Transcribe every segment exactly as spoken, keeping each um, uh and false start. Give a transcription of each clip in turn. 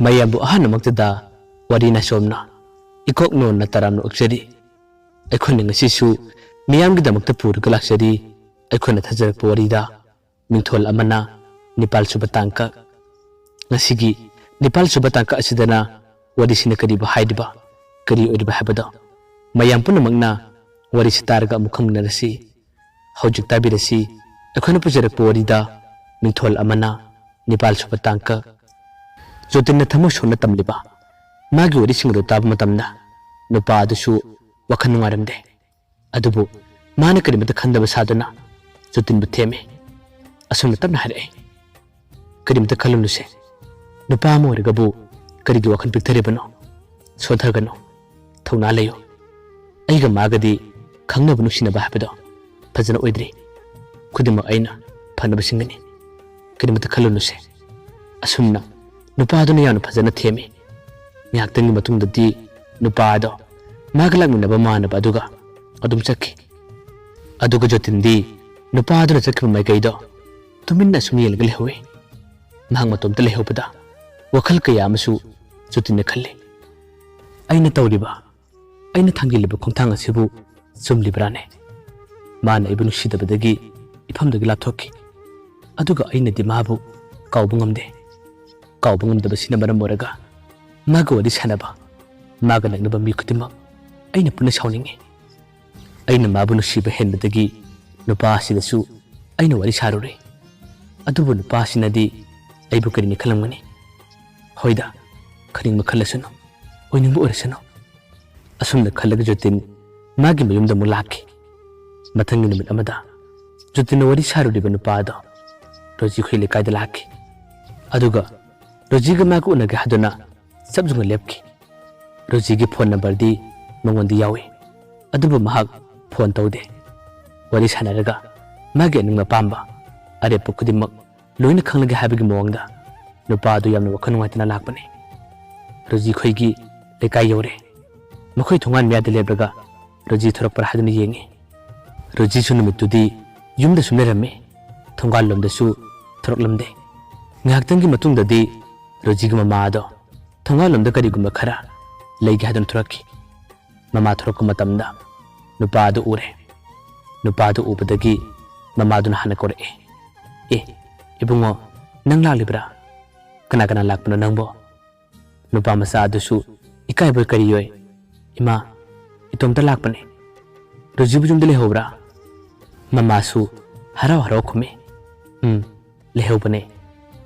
ꯃꯌꯥꯝꯕꯨ ꯑꯍꯥꯟꯕꯃꯛꯇꯗ ꯋꯥꯔꯤ ꯅꯥꯏꯁꯣꯝꯅ ꯏꯀꯣꯛ ꯅꯣꯟꯅ ꯇꯔꯥꯝꯅ ꯑꯣꯛꯆꯔꯤ꯫ ꯑꯩꯈꯣꯏꯅ ꯉꯁꯤꯁꯨ ꯃꯤꯌꯥꯝꯒꯤꯗꯃꯛꯇ ꯄꯨꯔꯒ ꯂꯥꯛꯆꯔꯤ ꯑꯩꯈꯣꯏꯅ ꯊꯥꯖꯔꯛꯄ ꯋꯥꯔꯤꯗ꯫ ꯃꯤꯡꯊꯣꯜ ꯑꯃꯅ ꯅꯤꯄꯥꯜ ꯁꯨꯕ ꯇꯥꯡꯀꯛ꯫ ꯉꯁꯤꯒꯤ ꯅꯤꯄꯥꯜ ꯁꯨꯕ ꯇꯥꯡꯀꯛ ꯑꯁꯤꯗꯅ ꯋꯥꯔꯤꯁꯤꯅ ꯀꯔꯤꯕꯨ ꯍꯥꯏꯔꯤꯕ, ꯀꯔꯤ ꯑꯣꯏꯔꯤꯕ ꯍꯥꯏꯕꯗꯣ ꯃꯌꯥꯝ ꯄꯨꯝꯅꯃꯛꯅ ꯋꯥꯔꯤꯁꯤ ꯇꯥꯔꯒ ꯑꯃꯨꯛ ꯈꯪꯃꯤꯟꯅꯔꯁꯤ꯫ ꯍꯧꯖꯤꯛ ꯇꯥꯕꯤꯔꯁꯤ ꯑꯩꯈꯣꯏꯅ ꯄꯨꯖꯔꯛꯄ ꯋꯥꯔꯤꯗ ꯃꯤꯡꯊꯣꯜ ꯑꯃꯅ ꯅꯤꯄꯥꯜ ꯁꯨꯕ ꯇꯥꯡꯀꯛ꯫ ꯖꯣꯇꯤꯟꯅ ꯊꯃꯣꯏ ꯁꯣꯛꯅ ꯇꯝꯂꯤꯕ ꯃꯥꯒꯤ ꯋꯥꯔꯤꯁꯤꯡ ꯑꯗꯨ ꯇꯥꯕ ꯃꯇꯝꯗ ꯅꯨꯄꯥ ꯑꯗꯨꯁꯨ ꯋꯥꯈꯜ ꯅꯨꯡꯉꯥꯏꯔꯝꯗꯦ꯫ ꯑꯗꯨꯕꯨ ꯃꯥꯅ ꯀꯔꯤꯃꯠꯇ ꯈꯟꯗꯕ ꯁꯥꯗꯨꯅ ꯖꯣꯇꯤꯟꯕꯨ ꯊꯦꯝꯃꯤ꯫ ꯑꯁꯨꯝꯅ ꯇꯞꯅ ꯍꯥꯏꯔꯛꯏ, "ꯀꯔꯤꯃꯠꯇ ꯈꯜꯂꯨꯅꯨꯁꯦ꯫ ꯅꯨꯄꯥ ꯑꯃ ꯑꯣꯏꯔꯒꯕꯨ ꯀꯔꯤꯒꯤ ꯋꯥꯈꯜ ꯄꯤꯛꯊꯔꯤꯕꯅꯣ? ꯁꯣꯟꯊꯒꯅꯨ꯫ ꯊꯧꯅꯥ ꯂꯩꯌꯨ꯫ ꯑꯩꯒ ꯃꯥꯒꯗꯤ ꯈꯪꯅꯕ ꯅꯨꯡꯁꯤꯅꯕ ꯍꯥꯏꯕꯗꯣ ꯐꯖꯅ ꯑꯣꯏꯗ꯭ꯔꯤ꯫ ꯈꯨꯗꯤꯡꯃꯛ ꯑꯩꯅ ꯐꯅꯕ ꯁꯤꯟꯒꯅꯤ꯫ ꯀꯔꯤꯃꯠꯇ ꯈꯜꯂꯨꯅꯨꯁꯦ꯫" ꯑꯁꯨꯝꯅ ꯅꯨꯄꯥꯗꯨꯅ ꯌꯥꯝꯅ ꯐꯖꯅ ꯊꯦꯝꯃꯤ꯫ ꯉꯥꯏꯍꯥꯛꯇꯪꯒꯤ ꯃꯇꯨꯡꯗꯗꯤ ꯅꯨꯄꯥ ꯑꯗꯣ ꯃꯥꯒ ꯂꯥꯛꯃꯤꯟꯅꯕ ꯃꯃꯥꯟꯅꯕ ꯑꯗꯨꯒ ꯑꯗꯨꯝ ꯆꯠꯈꯤ꯫ ꯑꯗꯨꯒ ꯖꯣꯇꯤꯟꯗꯤ ꯅꯨꯄꯥ ꯑꯗꯨꯅ ꯆꯠꯈꯤꯕ ꯃꯥꯏꯀꯩꯗꯣ ꯇꯨꯃꯤꯟꯅ ꯁꯨꯝ ꯌꯦꯡꯂꯒ ꯂꯩꯍꯧꯏ꯫ ꯃꯍꯥꯛ ꯃꯇꯣꯝꯇ ꯂꯩꯍꯧꯕꯗ ꯋꯥꯈꯜ ꯀꯌꯥ ꯑꯃꯁꯨ ꯖꯣꯇꯤꯟꯅ ꯈꯜꯂꯤ꯫ "ꯑꯩꯅ ꯇꯧꯔꯤꯕ, ꯑꯩꯅ ꯊꯥꯡꯖꯤꯜꯂꯤꯕ ꯈꯣꯡꯊꯥꯡ ꯑꯁꯤꯕꯨ ꯆꯨꯝꯂꯤꯕ꯭ꯔꯥꯅꯦ? ꯃꯥꯅ ꯑꯩꯕꯨ ꯅꯨꯡꯁꯤꯗꯕꯗꯒꯤ ꯏꯐꯝꯗꯒꯤ ꯂꯥꯞꯊꯣꯛꯈꯤ꯫ ꯑꯗꯨꯒ ꯑꯩꯅꯗꯤ ꯃꯥꯕꯨ ꯀꯥꯎꯕ ꯉꯝꯗꯦ꯫ ꯀꯥꯎꯕ ꯉꯝꯗꯕꯁꯤꯅ ꯃꯔꯝ ꯑꯣꯏꯔꯒ ꯃꯥꯒ ꯋꯥꯔꯤ ꯁꯥꯟꯅꯕ, ꯃꯥꯒ ꯅꯛꯅꯕ ꯃꯤ ꯈꯨꯗꯤꯡꯃꯛ ꯑꯩꯅ ꯄꯨꯟꯅ ꯁꯥꯎꯅꯤꯡꯉꯤ꯫ ꯑꯩꯅ ꯃꯥꯕꯨ ꯅꯨꯡꯁꯤꯕ ꯍꯦꯟꯕꯗꯒꯤ ꯅꯨꯄꯥ ꯑꯁꯤꯗꯁꯨ ꯑꯩꯅ ꯋꯥꯔꯤ ꯁꯥꯔꯨꯔꯦ꯫ ꯑꯗꯨꯕꯨ ꯅꯨꯄꯥ ꯑꯁꯤꯅꯗꯤ ꯑꯩꯕꯨ ꯀꯔꯤꯅꯤ ꯈꯜꯂꯝꯒꯅꯤ? ꯍꯣꯏꯗ, ꯈꯟꯅꯤꯡꯕ ꯈꯜꯂꯁꯅꯨ, ꯑꯣꯏꯅꯤꯡꯕ ꯑꯣꯏꯔꯁꯅꯨ꯫" ꯑꯁꯨꯝꯅ ꯈꯜꯂꯒ ꯖꯣꯇꯤꯟ ꯃꯥꯒꯤ ꯃꯌꯨꯝꯗ ꯑꯃꯨꯛ ꯂꯥꯛꯈꯤ꯫ ꯃꯊꯪꯒꯤ ꯅꯨꯃꯤꯠ ꯑꯃꯗ ꯖꯣꯇꯤꯟꯅ ꯋꯥꯔꯤ ꯁꯥꯔꯨꯔꯤꯕ ꯅꯨꯄꯥ ꯑꯗꯣ ꯔꯣꯖꯤ ꯈꯣꯏ ꯂꯩꯀꯥꯏꯗ ꯂꯥꯛꯈꯤ꯫ ꯑꯗꯨꯒ ꯔꯣꯖꯤꯒ ꯃꯥꯒ ꯎꯅꯒꯦ ꯍꯥꯏꯗꯨꯅ ꯆꯞ ꯌꯨꯡꯅ ꯂꯦꯞꯈꯤ꯫ ꯔꯣꯖꯤꯒꯤ ꯐꯣꯟ ꯅꯝꯕꯔꯗꯤ ꯃꯉꯣꯟꯗ ꯌꯥꯎꯏ, ꯑꯗꯨꯕꯨ ꯃꯍꯥꯛ ꯐꯣꯟ ꯇꯧꯗꯦ꯫ ꯋꯥꯔꯤ ꯁꯥꯟꯅꯔꯒ ꯃꯥꯒꯤ ꯑꯅꯤꯡꯕ ꯑꯄꯥꯝꯕ ꯑꯔꯦꯞꯄ ꯈꯨꯗꯤꯡꯃꯛ ꯂꯣꯏꯅ ꯈꯪꯂꯒꯦ ꯍꯥꯏꯕꯒꯤ ꯃꯑꯣꯡꯗ ꯅꯨꯄꯥ ꯑꯗꯨ ꯌꯥꯝꯅ ꯋꯥꯈꯜ ꯅꯨꯡꯉꯥꯏꯇꯅ ꯂꯥꯛꯄꯅꯤ꯫ ꯔꯣꯖꯤ ꯈꯣꯏꯒꯤ ꯂꯩꯀꯥꯏ ꯌꯧꯔꯦ꯫ ꯃꯈꯣꯏ ꯊꯣꯡꯒꯥꯟ ꯃꯌꯥꯗ ꯂꯦꯞꯂꯒ ꯔꯣꯖꯤ ꯊꯣꯔꯛꯄ꯭ꯔꯥ ꯍꯥꯏꯗꯨꯅ ꯌꯦꯡꯉꯤ꯫ ꯔꯣꯖꯤꯁꯨ ꯅꯨꯃꯤꯠꯇꯨꯗꯤ ꯌꯨꯝꯗ ꯁꯨꯝ ꯂꯩꯔꯝꯃꯤ꯫ ꯊꯣꯡꯒꯥꯜꯂꯣꯝꯗꯁꯨ ꯊꯣꯔꯛꯂꯝꯗꯦ꯫ ꯉꯥꯏꯍꯥꯛꯇꯪꯒꯤ ꯃꯇꯨꯡꯗꯗꯤ ꯔꯣꯖꯤꯒꯤ ꯃꯃꯥ ꯑꯗꯣ ꯊꯣꯡꯒꯥꯜꯂꯣꯝꯗ ꯀꯔꯤꯒꯨꯝꯕ ꯈꯔ ꯂꯩꯒꯦ ꯍꯥꯏꯗꯨꯅ ꯊꯣꯔꯛꯈꯤ꯫ ꯃꯃꯥ ꯊꯣꯔꯛꯄ ꯃꯇꯝꯗ ꯅꯨꯄꯥ ꯑꯗꯨ ꯎꯔꯦ꯫ ꯅꯨꯄꯥ ꯑꯗꯨ ꯎꯕꯗꯒꯤ ꯃꯃꯥꯗꯨꯅ ꯍꯥꯟꯅ ꯀꯧꯔꯛꯑꯦ, "ꯑꯦ, ꯏꯕꯨꯡꯉꯣ, ꯅꯪ ꯂꯥꯛꯂꯤꯕ꯭ꯔꯥ? ꯀꯅꯥ ꯀꯅꯥ ꯂꯥꯛꯄꯅꯣ ꯅꯪꯕꯣ?" ꯅꯨꯄꯥ ꯃꯆꯥ ꯑꯗꯨꯁꯨ ꯏꯀꯥꯏꯕꯣꯏ ꯀꯔꯤꯌꯣꯏ, "ꯏꯃꯥ, ꯏꯇꯣꯝꯇ ꯂꯥꯛꯄꯅꯦ꯫ ꯔꯣꯖꯤꯕꯨ ꯌꯨꯝꯗ ꯂꯩꯍꯧꯕ꯭ꯔꯥ?" ꯃꯃꯥꯁꯨ ꯍꯔꯥꯎ ꯍꯔꯥꯎ ꯈꯨꯝꯃꯤ, "ꯎꯝ, ꯂꯩꯍꯧꯕꯅꯦ꯫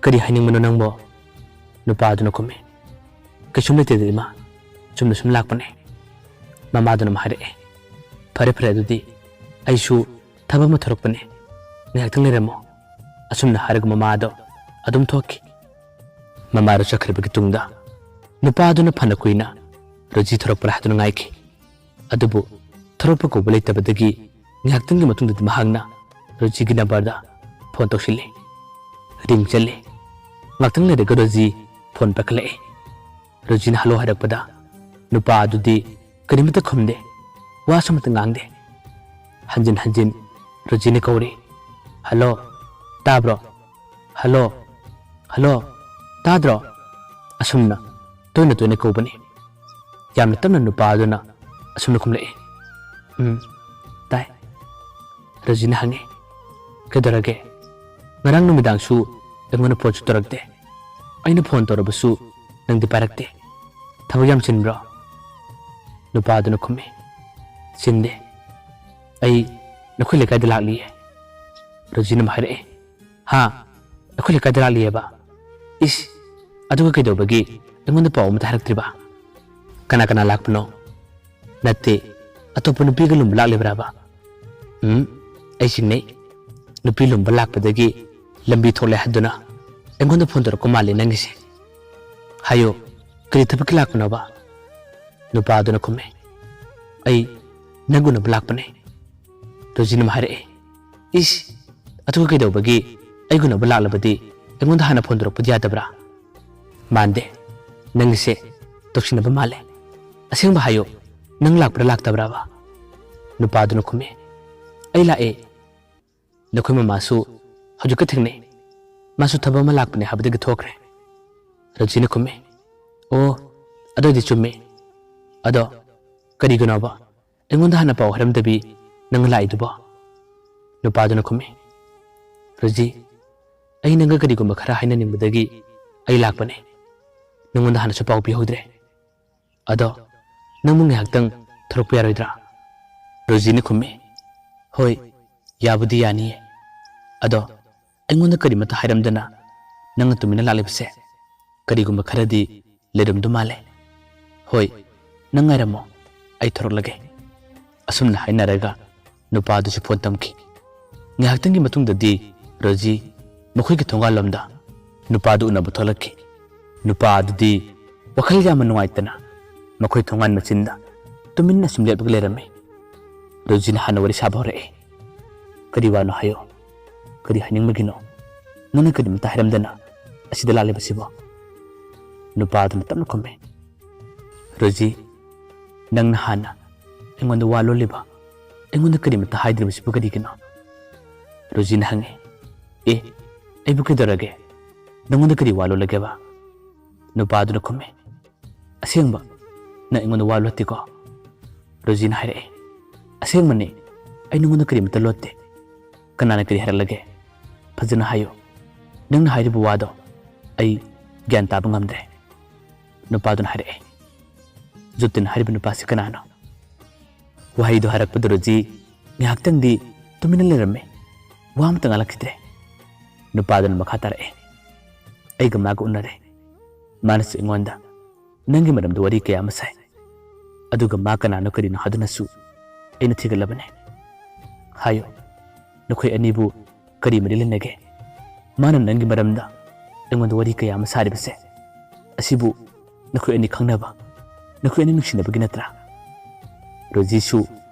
ꯀꯔꯤ ꯍꯥꯏꯅꯤꯡꯕꯅꯣ ꯅꯪꯕꯣ?" ꯅꯨꯄꯥꯗꯨꯅ ꯈꯨꯝꯃꯤ, "ꯀꯩꯁꯨꯝ ꯂꯩꯇꯦꯗ ꯏꯃꯥ, ꯆꯨꯝꯅ ꯁꯨꯝ ꯂꯥꯛꯄꯅꯦ꯫" ꯃꯃꯥꯗꯨꯅ ꯑꯃꯨꯛ ꯍꯥꯏꯔꯛꯑꯦ, "ꯐꯔꯦ ꯐꯔꯦ, ꯑꯗꯨꯗꯤ ꯑꯩꯁꯨ ꯊꯕꯛ ꯑꯃ ꯊꯣꯔꯛꯄꯅꯦ, ꯉꯥꯏꯍꯥꯛꯇꯪ ꯂꯩꯔꯝꯃꯣ꯫" ꯑꯁꯨꯝꯅ ꯍꯥꯏꯔꯒ ꯃꯃꯥꯗꯣ ꯑꯗꯨꯝ ꯊꯣꯛꯈꯤ꯫ ꯃꯃꯥꯗꯣ ꯆꯠꯈ꯭ꯔꯕꯒꯤ ꯇꯨꯡꯗ ꯅꯨꯄꯥꯗꯨꯅ ꯐꯅ ꯀꯨꯏꯅ ꯔꯣꯖꯤ ꯊꯣꯔꯛꯄ꯭ꯔꯥ ꯍꯥꯏꯗꯨꯅ ꯉꯥꯏꯈꯤ꯫ ꯑꯗꯨꯕꯨ ꯊꯣꯔꯛꯄ ꯀꯧꯕ ꯂꯩꯇꯕꯗꯒꯤ ꯉꯥꯏꯍꯥꯛꯇꯪꯒꯤ ꯃꯇꯨꯡꯗꯗꯤ ꯃꯍꯥꯛꯅ ꯔꯣꯖꯤꯒꯤ ꯅꯝꯕꯔꯗ ꯐꯣꯟ ꯇꯧꯁꯤꯜꯂꯤ꯫ ꯔꯤꯡ ꯆꯠꯂꯤ꯫ ꯉꯥꯛꯇꯪ ꯂꯩꯔꯒ ꯔꯣꯖꯤ ꯐꯣꯟ ꯄꯥꯏꯈꯠꯂꯛꯏ꯫ ꯔꯣꯖꯤꯅ ꯍꯜꯂꯣ ꯍꯥꯏꯔꯛꯄꯗ ꯅꯨꯄꯥ ꯑꯗꯨꯗꯤ ꯀꯔꯤꯃꯠꯇ ꯈꯨꯝꯗꯦ, ꯋꯥꯁꯨ ꯑꯃꯠꯇ ꯉꯥꯡꯗꯦ꯫ ꯍꯟꯖꯤꯟ ꯍꯟꯖꯤꯟ ꯔꯣꯖꯤꯅ ꯀꯧꯔꯤ, "ꯍꯜꯂꯣ, ꯇꯥꯕ꯭ꯔꯣ? ꯍꯜꯂꯣ, ꯍꯜꯂꯣ, ꯇꯥꯗ꯭ꯔꯣ?" ꯑꯁꯨꯝꯅ ꯇꯣꯏꯅ ꯇꯣꯏꯅ ꯀꯧꯕꯅꯤ꯫ ꯌꯥꯝꯅ ꯇꯞꯅ ꯅꯨꯄꯥ ꯑꯗꯨꯅ ꯑꯁꯨꯝꯅ ꯈꯨꯝꯂꯛꯏ, "ꯎꯝ, ꯇꯥꯏ꯫" ꯔꯣꯖꯤꯅ ꯍꯪꯉꯤ, "ꯀꯩꯗꯧꯔꯒꯦ? ꯉꯔꯥꯡ ꯅꯨꯃꯤꯗꯥꯡꯁꯨ ꯑꯩꯉꯣꯟꯗ ꯐꯣꯟꯁꯨ ꯇꯧꯔꯛꯇꯦ꯫ ꯑꯩꯅ ꯐꯣꯟ ꯇꯧꯔꯕꯁꯨ ꯅꯪꯗꯤ ꯄꯥꯏꯔꯛꯇꯦ꯫ ꯊꯕꯛ ꯌꯥꯝ ꯆꯤꯟꯕ꯭ꯔꯣ?" ꯅꯨꯄꯥꯗꯨꯅ ꯈꯨꯝꯃꯤ, "ꯆꯤꯟꯗꯦ꯫ ꯑꯩ ꯅꯈꯣꯏ ꯂꯩꯀꯥꯏꯗ ꯂꯥꯛꯂꯤꯌꯦ꯫" ꯔꯣꯖꯤꯅ ꯑꯃꯨꯛ ꯍꯥꯏꯔꯛꯑꯦ, "ꯍꯥ? ꯑꯩꯈꯣꯏ ꯂꯩꯀꯥꯏꯗ ꯂꯥꯛꯂꯤꯑꯕ? ꯏꯁ, ꯑꯗꯨꯒ ꯀꯩꯗꯧꯕꯒꯤ ꯑꯩꯉꯣꯟꯗ ꯄꯥꯎ ꯑꯃꯇ ꯍꯥꯏꯔꯛꯇ꯭ꯔꯤꯕ? ꯀꯅꯥ ꯀꯅꯥ ꯂꯥꯛꯄꯅꯣ?" "ꯅꯠꯇꯦ, ꯑꯇꯣꯞꯄ ꯅꯨꯄꯤꯒ ꯂꯨꯝꯕ ꯂꯥꯛꯂꯤꯕ꯭ꯔꯥꯕ?" "ꯎꯝ, ꯑꯩ ꯆꯤꯡꯅꯩ꯫ ꯅꯨꯄꯤ ꯂꯨꯝꯕ ꯂꯥꯛꯄꯗꯒꯤ ꯂꯝꯕꯤ ꯊꯣꯛꯂꯦ ꯍꯥꯏꯗꯨꯅ ꯑꯩꯉꯣꯟꯗ ꯐꯣꯟ ꯇꯧꯔꯛꯄ ꯃꯥꯜꯂꯦ ꯅꯪꯒꯤꯁꯦ꯫ ꯍꯥꯏꯌꯣ, ꯀꯔꯤ ꯊꯕꯛꯀꯤ ꯂꯥꯛꯄꯅꯣꯕ?" ꯅꯨꯄꯥꯗꯨꯅ ꯈꯨꯝꯃꯦ, "ꯑꯩ ꯅꯪ ꯎꯅꯕ ꯂꯥꯛꯄꯅꯦ꯫" ꯔꯣꯖꯤꯅ ꯑꯃꯨꯛ ꯍꯥꯏꯔꯛꯑꯦ, "ꯏꯁ, ꯑꯗꯨꯒ ꯀꯩꯗꯧꯕꯒꯤ ꯑꯩ ꯎꯅꯕ ꯂꯥꯛꯂꯕꯗꯤ ꯑꯩꯉꯣꯟꯗ ꯍꯥꯟꯅ ꯐꯣꯟ ꯇꯧꯔꯛꯄꯗꯤ ꯌꯥꯗꯕ꯭ꯔꯥ? ꯃꯥꯟꯗꯦ, ꯅꯪꯒꯤꯁꯦ ꯇꯧꯁꯤꯟꯅꯕ ꯃꯥꯜꯂꯦ꯫ ꯑꯁꯦꯡꯕ ꯍꯥꯏꯌꯣ, ꯅꯪ ꯂꯥꯛꯄ꯭ꯔꯥ ꯂꯥꯛꯇꯕ꯭ꯔꯥꯕ?" ꯅꯨꯄꯥꯗꯨꯅ ꯈꯨꯝꯃꯦ, "ꯑꯩ ꯂꯥꯛꯑꯦ꯫ ꯅꯈꯣꯏ ꯃꯃꯥꯁꯨ ꯍꯧꯖꯤꯛꯇ ꯊꯦꯡꯅꯩ꯫ ꯃꯥꯁꯨ ꯊꯕꯛ ꯑꯃ ꯂꯥꯛꯄꯅꯦ ꯍꯥꯏꯕꯗꯒꯤ ꯊꯣꯛꯈ꯭ꯔꯦ꯫" ꯔꯣꯖꯤꯅ ꯈꯨꯝꯃꯤ, "ꯑꯣ, ꯑꯗꯨꯗꯤ ꯆꯨꯝꯃꯤ꯫ ꯑꯗꯣ ꯀꯔꯤꯒꯤꯅꯣꯕ ꯑꯩꯉꯣꯟꯗ ꯍꯥꯟꯅ ꯄꯥꯎ ꯍꯥꯏꯔꯝꯗꯕꯤ ꯅꯪ ꯂꯥꯛꯏꯗꯨꯕꯣ?" ꯅꯨꯄꯥꯗꯨꯅ ꯈꯨꯝꯃꯤ, "ꯔꯣꯖꯤ, ꯑꯩ ꯅꯪꯒ ꯀꯔꯤꯒꯨꯝꯕ ꯈꯔ ꯍꯥꯏꯅꯅꯤꯡꯕꯗꯒꯤ ꯑꯩ ꯂꯥꯛꯄꯅꯦ꯫ ꯅꯪꯉꯣꯟꯗ ꯍꯥꯟꯅꯁꯨ ꯄꯥꯎ ꯄꯤꯍꯧꯗ꯭ꯔꯦ꯫ ꯑꯗꯣ ꯅꯪꯕꯨ ꯉꯥꯏꯍꯥꯛꯇꯪ ꯊꯣꯔꯛꯄ ꯌꯥꯔꯣꯏꯗ꯭ꯔꯥ?" ꯔꯣꯖꯤꯅ ꯈꯨꯝꯃꯤ, "ꯍꯣꯏ, ꯌꯥꯕꯨꯗꯤ ꯌꯥꯅꯤꯌꯦ꯫ ꯑꯗꯣ ꯑꯩꯉꯣꯟꯗ ꯀꯔꯤꯃꯠꯇ ꯍꯥꯏꯔꯝꯗꯅ ꯅꯪꯅ ꯇꯨꯃꯤꯟꯅ ꯂꯥꯛꯂꯤꯕꯁꯦ ꯀꯔꯤꯒꯨꯝꯕ ꯈꯔꯗꯤ ꯂꯩꯔꯝꯗꯧ ꯃꯥꯜꯂꯦ꯫ ꯍꯣꯏ, ꯅꯪ ꯉꯥꯏꯔꯝꯃꯣ, ꯑꯩ ꯊꯣꯔꯛꯂꯒꯦ꯫" ꯑꯁꯨꯝꯅ ꯍꯥꯏꯅꯔꯒ ꯅꯨꯄꯥꯗꯨꯁꯨ ꯐꯣꯟ ꯊꯝꯈꯤ꯫ ꯉꯥꯏꯍꯥꯛꯇꯪꯒꯤ ꯃꯇꯨꯡꯗꯗꯤ ꯔꯣꯖꯤ ꯃꯈꯣꯏꯒꯤ ꯊꯣꯡꯒꯥꯜꯂꯣꯝꯗ ꯅꯨꯄꯥꯗꯨ ꯎꯅꯕ ꯊꯣꯛꯂꯛꯈꯤ꯫ ꯅꯨꯄꯥ ꯑꯗꯨꯗꯤ ꯋꯥꯈꯜ ꯌꯥꯝꯅ ꯅꯨꯡꯉꯥꯏꯇꯅ ꯃꯈꯣꯏ ꯊꯣꯡꯒꯥꯟ ꯃꯆꯤꯟꯗ ꯇꯨꯃꯤꯟꯅ ꯁꯨꯝ ꯂꯦꯞꯂꯒ ꯂꯩꯔꯝꯃꯤ꯫ ꯔꯣꯖꯤꯅ ꯍꯥꯟꯅ ꯋꯥꯔꯤ ꯁꯥꯕ ꯍꯧꯔꯛꯑꯦ꯫ "ꯀꯔꯤ ꯋꯥꯅꯣ ꯍꯥꯏꯌꯣ꯫ ꯀꯔꯤ ꯍꯥꯏꯅꯤꯡꯕꯒꯤꯅꯣ? ꯅꯪꯅ ꯀꯔꯤꯝꯇ ꯍꯥꯏꯔꯝꯗꯅ ꯑꯁꯤꯗ ꯂꯥꯛꯂꯤꯕꯁꯤꯕꯣ?" ꯅꯨꯄꯥꯗꯨꯅ ꯇꯞꯅ ꯈꯨꯝꯃꯤ, "ꯔꯣꯖꯤ, ꯅꯪꯅ ꯍꯥꯟꯅ ꯑꯩꯉꯣꯟꯗ ꯋꯥ ꯂꯣꯜꯂꯤꯕ, ꯑꯩꯉꯣꯟꯗ ꯀꯔꯤꯃꯠꯇ ꯍꯥꯏꯗ꯭ꯔꯤꯕꯁꯤꯕꯨ ꯀꯔꯤꯒꯤꯅꯣ?" ꯔꯣꯖꯤꯅ ꯍꯪꯉꯤ꯫ "ꯑꯦ, ꯑꯩꯕꯨ ꯀꯩꯗꯧꯔꯒꯦ? ꯅꯪꯉꯣꯟꯗ ꯀꯔꯤ ꯋꯥ ꯂꯣꯜꯂꯒꯦꯕ?" ꯅꯨꯄꯥꯗꯨꯅ ꯈꯨꯝꯃꯤ꯫ "ꯑꯁꯦꯡꯕ, ꯅꯪ ꯑꯩꯉꯣꯟꯗ ꯋꯥ ꯂꯣꯠꯇꯦꯀꯣ?" ꯔꯣꯖꯤꯅ ꯍꯥꯏꯔꯛꯑꯦ꯫ "ꯑꯁꯦꯡꯕꯅꯤ, ꯑꯩ ꯅꯉꯣꯟꯗ ꯀꯔꯤꯃꯠꯇ ꯂꯣꯠꯇꯦ꯫ ꯀꯅꯥꯅ ꯀꯔꯤ ꯍꯥꯏꯔꯛꯂꯒꯦ? ꯐꯖꯅ ꯍꯥꯏꯌꯨ꯫ ꯅꯪꯅ ꯍꯥꯏꯔꯤꯕ ꯋꯥꯗꯣ ꯑꯩ ꯒ꯭ꯌꯥꯟ ꯇꯥꯕ ꯉꯝꯗ꯭ꯔꯦ꯫" ꯅꯨꯄꯥꯗꯨꯅ ꯍꯥꯏꯔꯛꯑꯦ꯫ "ꯖꯣꯇꯤꯟ ꯍꯥꯏꯔꯤꯕ ꯅꯨꯄꯥꯁꯤ ꯀꯅꯥꯅꯣ?" ꯋꯥꯍꯩꯗꯣ ꯍꯥꯏꯔꯛꯄꯗ ꯔꯣꯖꯤ ꯉꯥꯏꯍꯥꯛꯇꯪꯗꯤ ꯇꯨꯃꯤꯟꯅ ꯂꯩꯔꯝꯃꯤ꯫ ꯋꯥ ꯑꯃꯇ ꯉꯥꯡꯂꯛꯈꯤꯗ꯭ꯔꯦ꯫ ꯅꯨꯄꯥꯗꯨꯅ ꯃꯈꯥ ꯇꯥꯔꯛꯑꯦ, "ꯑꯩꯒ ꯃꯥꯒ ꯎꯅꯔꯦ꯫ ꯃꯥꯅꯁꯨ ꯑꯩꯉꯣꯟꯗ ꯅꯪꯒꯤ ꯃꯔꯝꯗ ꯋꯥꯔꯤ ꯀꯌꯥ ꯑꯃ ꯁꯥꯏ꯫ ꯑꯗꯨꯒ ꯃꯥ ꯀꯅꯥꯅꯣ ꯀꯔꯤꯅꯣ ꯍꯥꯏꯗꯨꯅꯁꯨ ꯑꯩꯅ ꯊꯤꯒꯠꯂꯕꯅꯦ꯫ ꯍꯥꯏꯌꯨ, ꯅꯈꯣꯏ ꯑꯅꯤꯕꯨ ꯀꯔꯤ ꯃꯔꯤ ꯂꯩꯅꯒꯦ? ꯃꯥꯅ ꯅꯪꯒꯤ ꯃꯔꯝꯗ ꯑꯩꯉꯣꯟꯗ ꯋꯥꯔꯤ ꯀꯌꯥ ꯑꯃ ꯁꯥꯔꯤꯕꯁꯦ, ꯑꯁꯤꯕꯨ ꯅꯈꯣꯏ ꯑꯅꯤ ꯈꯪꯅꯕ, ꯅꯈꯣꯏ ꯑꯅꯤ ꯅꯨꯡꯁꯤꯅꯕꯒꯤ ꯅꯠꯇ꯭ꯔꯥ?" ꯔꯣꯖꯤꯁꯨ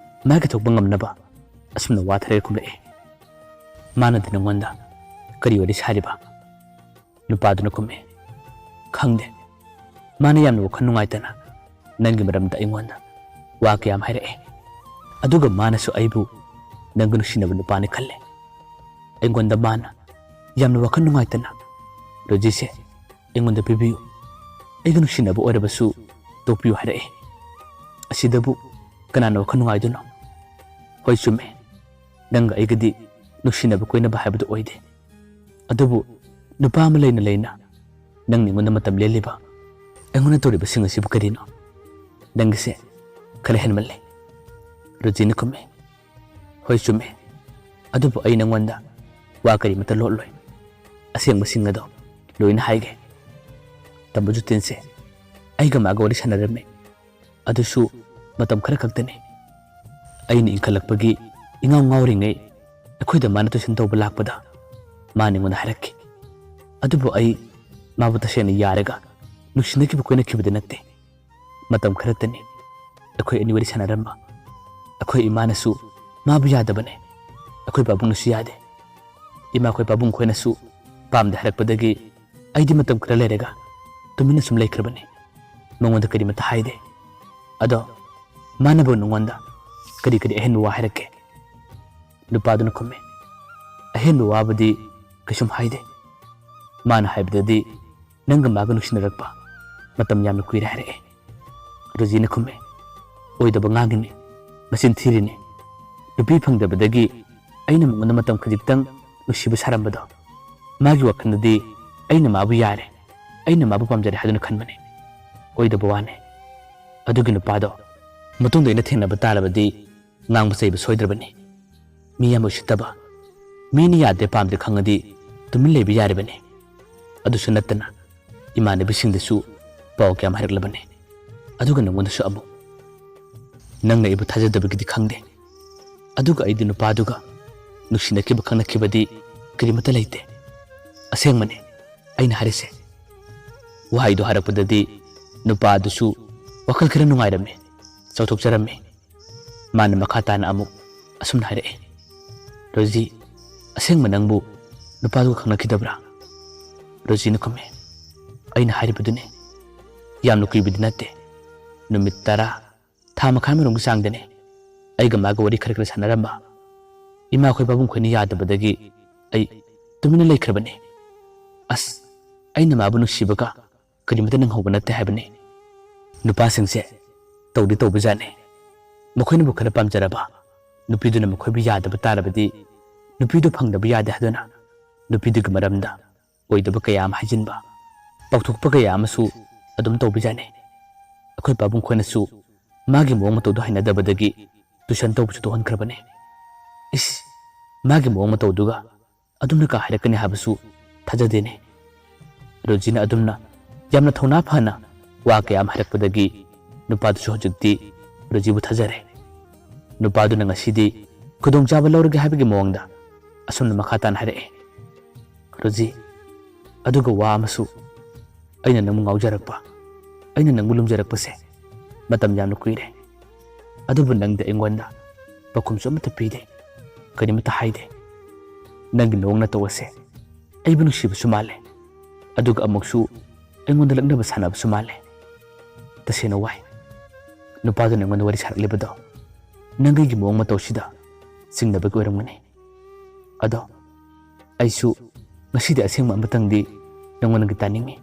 ꯃꯥꯒꯤ ꯊꯣꯛꯄ ꯉꯝꯅꯕ ꯑꯁꯨꯝꯅ ꯋꯥ ꯊꯔꯦ ꯈꯨꯝꯂꯛꯑꯦ꯫ "ꯃꯥꯅꯗꯤ ꯅꯉꯣꯟꯗ ꯀꯔꯤ ꯋꯥꯔꯤ ꯁꯥꯔꯤꯕ?" ꯅꯨꯄꯥꯗꯨꯅ ꯈꯨꯝꯃꯦ, "ꯈꯪꯗꯦ꯫ ꯃꯥꯅ ꯌꯥꯝꯅ ꯋꯥꯈꯜ ꯅꯨꯡꯉꯥꯏꯇꯅ ꯅꯪꯒꯤ ꯃꯔꯝꯗ ꯑꯩꯉꯣꯟꯗ ꯋꯥ ꯀꯌꯥ ꯑꯃ ꯍꯥꯏꯔꯛꯑꯦ꯫ ꯑꯗꯨꯒ ꯃꯥꯅꯁꯨ ꯑꯩꯕꯨ ꯅꯪꯒ ꯅꯨꯡꯁꯤꯅꯕ ꯅꯨꯄꯥꯅꯤ ꯈꯜꯂꯦ꯫ ꯑꯩꯉꯣꯟꯗ ꯃꯥꯅ ꯌꯥꯝꯅ ꯋꯥꯈꯜ ꯅꯨꯡꯉꯥꯏꯇꯅ ꯔꯣꯖꯤꯁꯦ ꯑꯩꯉꯣꯟꯗ ꯄꯤꯕꯤꯌꯨ, ꯑꯩꯒ ꯅꯨꯡꯁꯤꯅꯕ ꯑꯣꯏꯔꯕꯁꯨ ꯇꯣꯛꯄꯤꯌꯨ" ꯍꯥꯏꯔꯛꯏ꯫ ꯑꯁꯤꯗꯕꯨ ꯀꯅꯥꯅ ꯋꯥꯈꯜ ꯅꯨꯡꯉꯥꯏꯗꯣꯏꯅꯣ? ꯍꯣꯏ, ꯆꯨꯝꯃꯦ, ꯅꯪꯒ ꯑꯩꯒꯗꯤ ꯅꯨꯡꯁꯤꯅꯕ ꯀꯣꯏꯅꯕ ꯍꯥꯏꯕꯗꯨ ꯑꯣꯏꯗꯦ꯫ ꯑꯗꯨꯕꯨ ꯅꯨꯄꯥ ꯑꯃ ꯂꯩꯅ ꯂꯩꯅ ꯅꯪꯅ ꯑꯩꯉꯣꯟꯗ ꯃꯇꯝ ꯂꯦꯜꯂꯤꯕ, ꯑꯩꯉꯣꯟꯗ ꯇꯧꯔꯤꯕꯁꯤꯡ ꯑꯁꯤꯕꯨ ꯀꯔꯤꯅꯣ? ꯅꯪꯒꯤꯁꯦ ꯈꯔ ꯍꯦꯟꯃꯜꯂꯦ꯫ ꯔꯣꯖꯤꯅ ꯈꯨꯝꯃꯤ, "ꯍꯣꯏ, ꯆꯨꯝꯃꯦ꯫ ꯑꯗꯨꯕꯨ ꯑꯩ ꯅꯪꯉꯣꯟꯗ ꯋꯥ ꯀꯔꯤꯃꯠꯇ ꯂꯣꯠꯂꯣꯏ꯫ ꯑꯁꯦꯡꯕꯁꯤꯡ ꯑꯗꯣ ꯂꯣꯏꯅ ꯍꯥꯏꯒꯦ꯫ ꯇꯝꯕ ꯖꯨꯇꯤꯟꯁꯦ ꯑꯩꯒ ꯃꯥꯒ ꯋꯥꯔꯤ ꯁꯥꯟꯅꯔꯝꯃꯤ꯫ ꯑꯗꯨꯁꯨ ꯃꯇꯝ ꯈꯔ ꯈꯛꯇꯅꯤ꯫ ꯑꯩꯅ ꯏꯟꯈꯠꯂꯛꯄꯒꯤ ꯏꯉꯥꯎ ꯉꯥꯎꯔꯤꯉꯩ ꯑꯩꯈꯣꯏꯗ ꯃꯥꯅ ꯇꯨꯏꯁꯟ ꯇꯧꯕ ꯂꯥꯛꯄꯗ ꯃꯥꯅ ꯑꯩꯉꯣꯟꯗ ꯍꯥꯏꯔꯛꯈꯤ꯫ ꯑꯗꯨꯕꯨ ꯑꯩ ꯃꯥꯕꯨ ꯇꯁꯦꯡꯅ ꯌꯥꯔꯒ ꯅꯨꯡꯁꯤꯅꯈꯤꯕ ꯀꯣꯏꯅꯈꯤꯕꯗꯤ ꯅꯠꯇꯦ꯫ ꯃꯇꯝ ꯈꯔꯇꯅꯤ꯫ ꯑꯩꯈꯣꯏ ꯑꯅꯤ ꯋꯥꯔꯤ ꯁꯥꯟꯅꯔꯝꯕ꯫ ꯑꯩꯈꯣꯏ ꯏꯃꯥꯅꯁꯨ ꯃꯥꯕꯨ ꯌꯥꯗꯕꯅꯦ꯫ ꯑꯩꯈꯣꯏ ꯄꯥꯕꯨꯡꯅꯁꯨ ꯌꯥꯗꯦ꯫ ꯏꯃꯥꯈꯣꯏ ꯄꯥꯕꯨꯡ ꯈꯣꯏꯅꯁꯨ ꯄꯥꯝꯗꯦ ꯍꯥꯏꯔꯛꯄꯗꯒꯤ ꯑꯩꯗꯤ ꯃꯇꯝ ꯈꯔ ꯂꯩꯔꯒ ꯇꯨꯃꯤꯟꯅ ꯁꯨꯝ ꯂꯩꯈ꯭ꯔꯕꯅꯤ꯫ ꯃꯉꯣꯟꯗ ꯀꯔꯤꯃꯠꯇ ꯍꯥꯏꯗꯦ꯫ ꯑꯗꯣ ꯃꯥꯅꯕꯨ ꯅꯉꯣꯟꯗ ꯀꯔꯤ ꯀꯔꯤ ꯑꯍꯦꯟꯕ ꯋꯥ ꯍꯥꯏꯔꯛꯀꯦ?" ꯅꯨꯄꯥꯗꯨꯅ ꯈꯨꯝꯃꯦ, "ꯑꯍꯦꯟꯕ ꯋꯥꯕꯨꯗꯤ ꯀꯩꯁꯨꯝ ꯍꯥꯏꯗꯦ꯫ ꯃꯥꯅ ꯍꯥꯏꯕꯗꯗꯤ ꯅꯪꯒ ꯃꯥꯒ ꯅꯨꯡꯁꯤꯅꯔꯛꯄ ꯃꯇꯝ ꯌꯥꯝꯅ ꯀꯨꯏꯔꯦ ꯍꯥꯏꯔꯛꯑꯦ꯫" ꯔꯣꯖꯤꯅ ꯈꯨꯝꯃꯦ, "ꯑꯣꯏꯗꯕ ꯉꯥꯡꯉꯤꯅꯦ, ꯃꯆꯤꯟ ꯊꯤꯔꯤꯅꯦ꯫ ꯅꯨꯄꯤ ꯐꯪꯗꯕꯗꯒꯤ ꯑꯩꯅ ꯃꯉꯣꯟꯗ ꯃꯇꯝ ꯈꯖꯤꯛꯇꯪ ꯅꯨꯡꯁꯤꯕ ꯁꯥꯔꯝꯕꯗꯣ, ꯃꯥꯒꯤ ꯋꯥꯈꯜꯗꯗꯤ ꯑꯩꯅ ꯃꯥꯕꯨ ꯌꯥꯔꯦ, ꯑꯩꯅ ꯃꯥꯕꯨ ꯄꯥꯝꯖꯔꯦ ꯍꯥꯏꯗꯨꯅ ꯈꯟꯕꯅꯦ꯫ ꯑꯣꯏꯗꯕ ꯋꯥꯅꯦ꯫ ꯑꯗꯨꯒꯤ ꯅꯨꯄꯥꯗꯣ ꯃꯇꯨꯡꯗ ꯑꯩꯅ ꯊꯦꯡꯅꯕ ꯇꯥꯔꯕꯗꯤ ꯉꯥꯡꯕ ꯆꯩꯕ ꯁꯣꯏꯗ꯭ꯔꯕꯅꯤ꯫ ꯃꯤ ꯌꯥꯝ ꯎꯁꯤꯠꯇꯕ, ꯃꯤꯅ ꯌꯥꯗꯦ ꯄꯥꯝꯗꯦ ꯈꯪꯉꯗꯤ ꯇꯨꯃꯤꯟ ꯂꯩꯕ ꯌꯥꯔꯤꯕꯅꯤ꯫ ꯑꯗꯨꯁꯨ ꯅꯠꯇꯅ ꯏꯃꯥꯟꯅꯕꯤꯁꯤꯡꯗꯁꯨ ꯄꯥꯎ ꯀꯌꯥꯝ ꯍꯥꯏꯔꯛꯂꯕꯅꯤ꯫ ꯑꯗꯨꯒ ꯅꯉꯣꯟꯗꯁꯨ ꯑꯃꯨꯛ꯫ ꯅꯪꯅ ꯑꯩꯕꯨ ꯊꯥꯖꯗꯕꯒꯤꯗꯤ ꯈꯪꯗꯦ꯫ ꯑꯗꯨꯒ ꯑꯩꯗꯤ ꯅꯨꯄꯥꯗꯨꯒ ꯅꯨꯡꯁꯤꯅꯈꯤꯕ ꯈꯪꯅꯈꯤꯕꯗꯤ ꯀꯔꯤꯃꯠꯇ ꯂꯩꯇꯦ꯫ ꯑꯁꯦꯡꯕꯅꯤ ꯑꯩꯅ ꯍꯥꯏꯔꯤꯁꯦ꯫" ꯋꯥꯍꯩꯗꯣ ꯍꯥꯏꯔꯛꯄꯗꯗꯤ ꯅꯨꯄꯥꯗꯨꯁꯨ ꯋꯥꯈꯜ ꯈꯔ ꯅꯨꯡꯉꯥꯏꯔꯝꯃꯤ, ꯆꯥꯎꯊꯣꯛꯆꯔꯝꯃꯤ꯫ ꯃꯥꯅ ꯃꯈꯥ ꯇꯥꯅ ꯑꯃꯨꯛ ꯑꯁꯨꯝꯅ ꯍꯥꯏꯔꯛꯏ, "ꯔꯣꯖꯤ, ꯑꯁꯦꯡꯕ ꯅꯪꯕꯨ ꯅꯨꯄꯥꯗꯨꯒ ꯈꯪꯅꯈꯤꯗꯕ꯭ꯔꯥ?" ꯔꯣꯖꯤꯅ ꯈꯨꯝꯃꯤ, "ꯑꯩꯅ ꯍꯥꯏꯔꯤꯕꯗꯨꯅꯤ, ꯌꯥꯝꯅ ꯀꯨꯏꯕꯗꯤ ꯅꯠꯇꯦ, ꯅꯨꯃꯤꯠ ꯇꯔꯥ, ꯊꯥ ꯃꯈꯥꯏ ꯑꯃꯔꯣꯝꯒꯤ ꯆꯥꯡꯗꯅꯤ꯫ ꯑꯩꯒ ꯃꯥꯒ ꯋꯥꯔꯤ ꯈꯔ ꯈꯔ ꯁꯥꯟꯅꯔꯝꯕ꯫ ꯏꯃꯥꯈꯣꯏ ꯄꯥꯕꯨꯡꯈꯣꯏꯅ ꯌꯥꯗꯕꯗꯒꯤ ꯑꯩ ꯇꯨꯃꯤꯟꯅ ꯂꯩꯈ꯭ꯔꯕꯅꯤ꯫" "ꯑꯁ, ꯑꯩꯅ ꯃꯥꯕꯨ ꯅꯨꯡꯁꯤꯕꯒ ꯀꯔꯤꯃꯠꯇ ꯅꯪꯍꯧꯕ ꯅꯠꯇꯦ ꯍꯥꯏꯕꯅꯤ꯫ ꯅꯨꯄꯥꯁꯤꯡꯁꯦ ꯇꯧꯗꯤ ꯇꯧꯕꯖꯥꯠꯅꯤ꯫ ꯃꯈꯣꯏꯅꯕꯨ ꯈꯔ ꯄꯥꯝꯖꯔꯕ, ꯅꯨꯄꯤꯗꯨꯅ ꯃꯈꯣꯏꯕꯨ ꯌꯥꯗꯕ ꯇꯥꯔꯕꯗꯤ, ꯅꯨꯄꯤꯗꯨ ꯐꯪꯗꯕ ꯌꯥꯗꯦ ꯍꯥꯏꯗꯨꯅ ꯅꯨꯄꯤꯗꯨꯒꯤ ꯃꯔꯝꯗ ꯑꯣꯏꯗꯕ ꯀꯌꯥ ꯑꯃ ꯍꯥꯏꯖꯤꯟꯕ, ꯄꯥꯎꯊꯣꯛꯄ ꯀꯌꯥ ꯑꯃꯁꯨ ꯑꯗꯨꯝ ꯇꯧꯕꯖꯥꯠꯅꯤ꯫ ꯑꯩꯈꯣꯏ ꯄꯥꯕꯨꯡ ꯈꯣꯏꯅꯁꯨ ꯃꯥꯒꯤ ꯃꯑꯣꯡ ꯃꯇꯧꯗꯨ ꯍꯩꯅꯗꯕꯗꯒꯤ ꯇꯨꯏꯁꯟ ꯇꯧꯕꯁꯨ ꯇꯣꯛꯍꯟꯈ꯭ꯔꯕꯅꯤ꯫ ꯏꯁ, ꯃꯥꯒꯤ ꯃꯑꯣꯡ ꯃꯇꯧꯗꯨꯒ ꯑꯗꯨꯝꯅ ꯀꯥ ꯍꯥꯏꯔꯛꯀꯅꯤ ꯍꯥꯏꯕꯁꯨ ꯊꯥꯖꯗꯦꯅꯦ꯫ ꯔꯣꯖꯤꯅ ꯑꯗꯨꯝꯅ ꯌꯥꯝꯅ ꯊꯧꯅꯥ ꯐꯅ ꯋꯥ ꯀꯌꯥ ꯑꯃ ꯍꯥꯏꯔꯛꯄꯗꯒꯤ ꯅꯨꯄꯥꯗꯨꯁꯨ ꯍꯧꯖꯤꯛꯇꯤ ꯔꯣꯖꯤꯕꯨ ꯊꯥꯖꯔꯦ꯫ ꯅꯨꯄꯥꯗꯨꯅ ꯉꯁꯤꯗꯤ ꯈꯨꯗꯣꯡꯆꯥꯕ ꯂꯧꯔꯒꯦ ꯍꯥꯏꯕꯒꯤ ꯃꯑꯣꯡꯗ ꯑꯁꯨꯝꯅ ꯃꯈꯥ ꯇꯥꯅ ꯍꯥꯏꯔꯛꯑꯦ, "ꯔꯣꯖꯤ, ꯑꯗꯨꯒ ꯋꯥ ꯑꯃꯁꯨ, ꯑꯩꯅ ꯅꯪꯕꯨ ꯉꯥꯎꯖꯔꯛꯄ, ꯑꯩꯅ ꯅꯪꯕꯨ ꯂꯨꯝꯖꯔꯛꯄꯁꯦ ꯃꯇꯝ ꯌꯥꯝꯅ ꯀꯨꯏꯔꯦ꯫ ꯑꯗꯨꯕꯨ ꯅꯪꯗꯤ ꯑꯩꯉꯣꯟꯗ ꯄꯥꯎꯈꯨꯝꯁꯨ ꯑꯃꯠꯇ ꯄꯤꯗꯦ, ꯀꯔꯤꯃꯠꯇ ꯍꯥꯏꯗꯦ꯫ ꯅꯪꯒꯤ ꯅꯑꯣꯡ ꯅꯇꯧ ꯑꯁꯦ ꯑꯩꯕꯨ ꯅꯨꯡꯁꯤꯕꯁꯨ ꯃꯥꯜꯂꯦ, ꯑꯗꯨꯒ ꯑꯃꯨꯛꯁꯨ ꯑꯩꯉꯣꯟꯗ ꯂꯛꯅꯕ ꯁꯥꯟꯅꯕꯁꯨ ꯃꯥꯜꯂꯦ꯫ ꯇꯁꯦꯡꯅ ꯋꯥꯏ꯫ ꯅꯨꯄꯥꯗꯨꯅ ꯑꯩꯉꯣꯟꯗ ꯋꯥꯔꯤ ꯁꯥꯔꯛꯂꯤꯕꯗꯣ ꯅꯪꯒꯤ ꯃꯑꯣꯡ ꯃꯇꯧꯁꯤꯗ ꯆꯤꯡꯅꯕꯒꯤ ꯑꯣꯏꯔꯝꯒꯅꯤ꯫ ꯑꯗꯣ ꯑꯩꯁꯨ ꯉꯁꯤꯗꯤ ꯑꯁꯦꯡꯕ ꯑꯃꯇꯪꯗꯤ ꯅꯪꯉꯣꯟꯗꯒꯤ ꯇꯥꯅꯤꯡꯉꯤ꯫